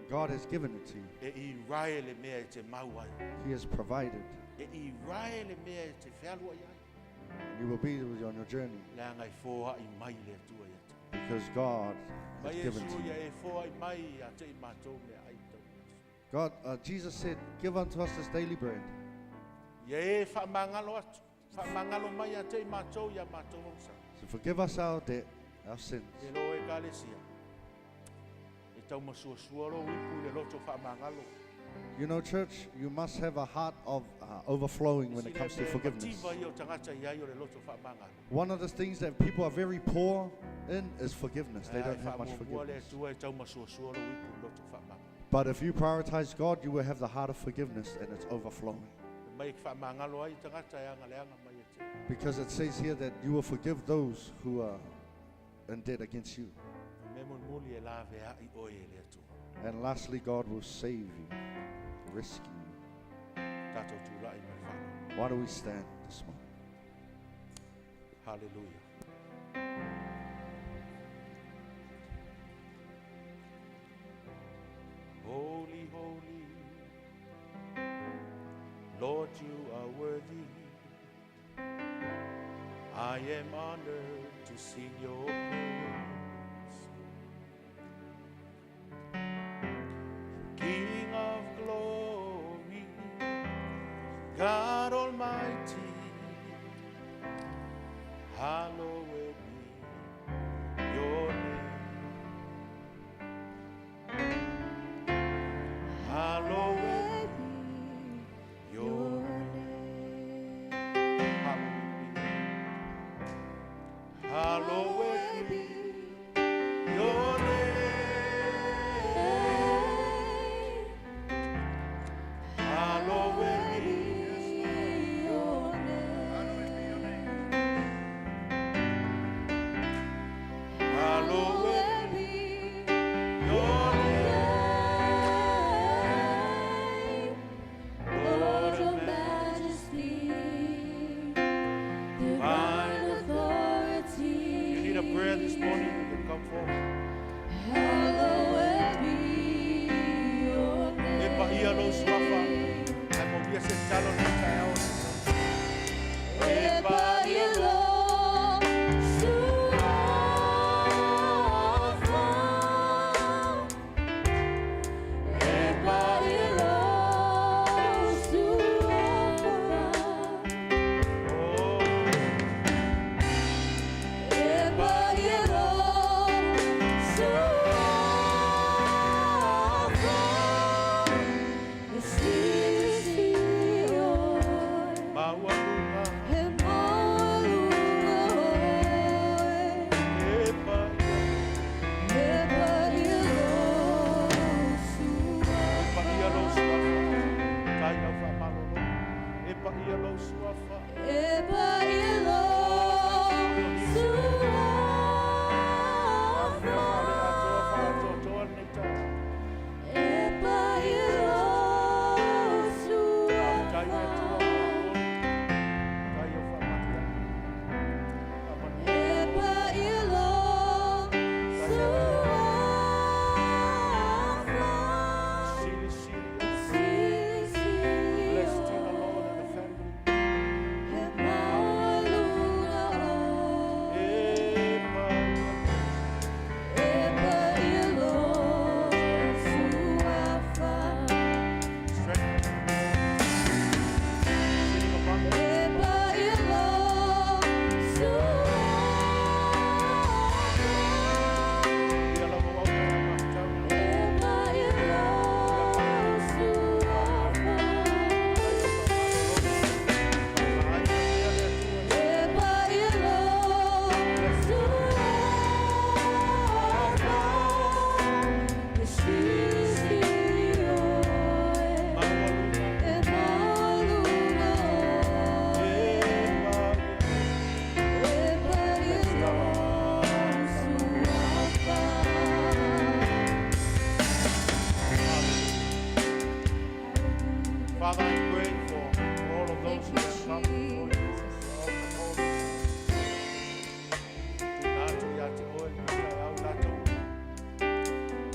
God has given it to you. E i rae le mea e te mau ai. He has provided. E i rae le mea e te fealuai ai. And you will be with you on your journey Leaga e foai mai le Atua ia te oe. because God Mai has given Iesu to you. ia e foai mai ia te i mātou meaai tau. Jesus said, "Give unto us this daily bread." Ia e faamagalo atu. Faamagalo mai ia te i mātou ia mātou agasala. So forgive us our debt, our sins. E lo Ekalesia. E taumasuasua lou ipu i le loto faamagalo. You know, church, you must have a heart of overflowing when it comes to forgiveness. Mativa ia o tagata i ai o le loto faamagalo. One of the things that people are very poor in is forgiveness. They Ae don't have much faamuamua le forgiveness. Atua e taumasuasua lou ipu i le loto faamagalo. But if you prioritize God, you will have the heart of forgiveness and it's overflowing. Mai e faamagalo ai tagata e agaleaga mai e te. Because it says here that you will forgive those who are in debt against you. Mea mulimuli e laveai oe e le Atua. And lastly, God will save you, rescue you. Tatou tula'i ma le faaaloalo. Why do we stand this morning? Hallelujah. Holy, holy, Lord, you are worthy. I am honored to sing your praise. King of glory, God Almighty, hallowed be your name. Hallowed be your name. Hallowed be. Hallowed be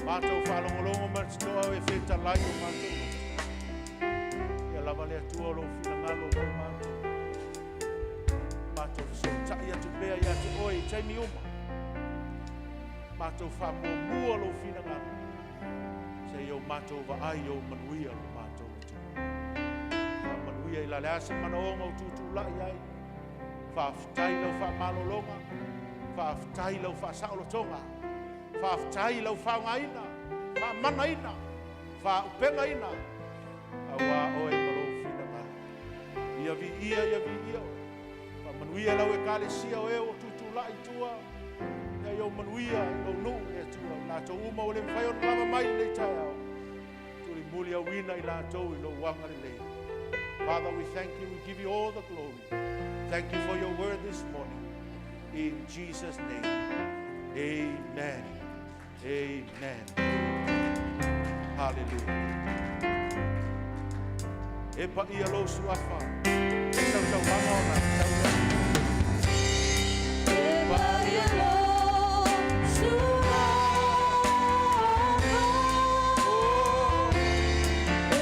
Matou faalogologo ma le totoa o e fetalai o matou loto. Ia lava le Atua o lou finagalo mo matou. Matou fesootai atu pea ia te oe i taimi uma. Matou faamuamua lou finagalo. Seia o matou vaai i ou manuia lo matou atunuu. Faamanuia i la le asa manaoga o tutulai ai. Faafetai lau faamalologa. Faafetai lau faasaolotoga. Faafetai lau faaaogaina, faamanaina, faaupegaina, auā oe ma lou finagalo. Ia viia, ia viia oe. Faamanuia lau ekalesia o e ua tutulai i tua. Ia ia manuia i lou nuu e Atua. I latou uma ua le mafai ona lava mai i lenei taeao. Tulimuli auina i latou i lou agalelei. Father, we thank you. We give you all the glory. Thank you for your word this morning. In Jesus' name, amen. Amen. Hallelujah. E pa ia lo suafa. E tau tau ona tau.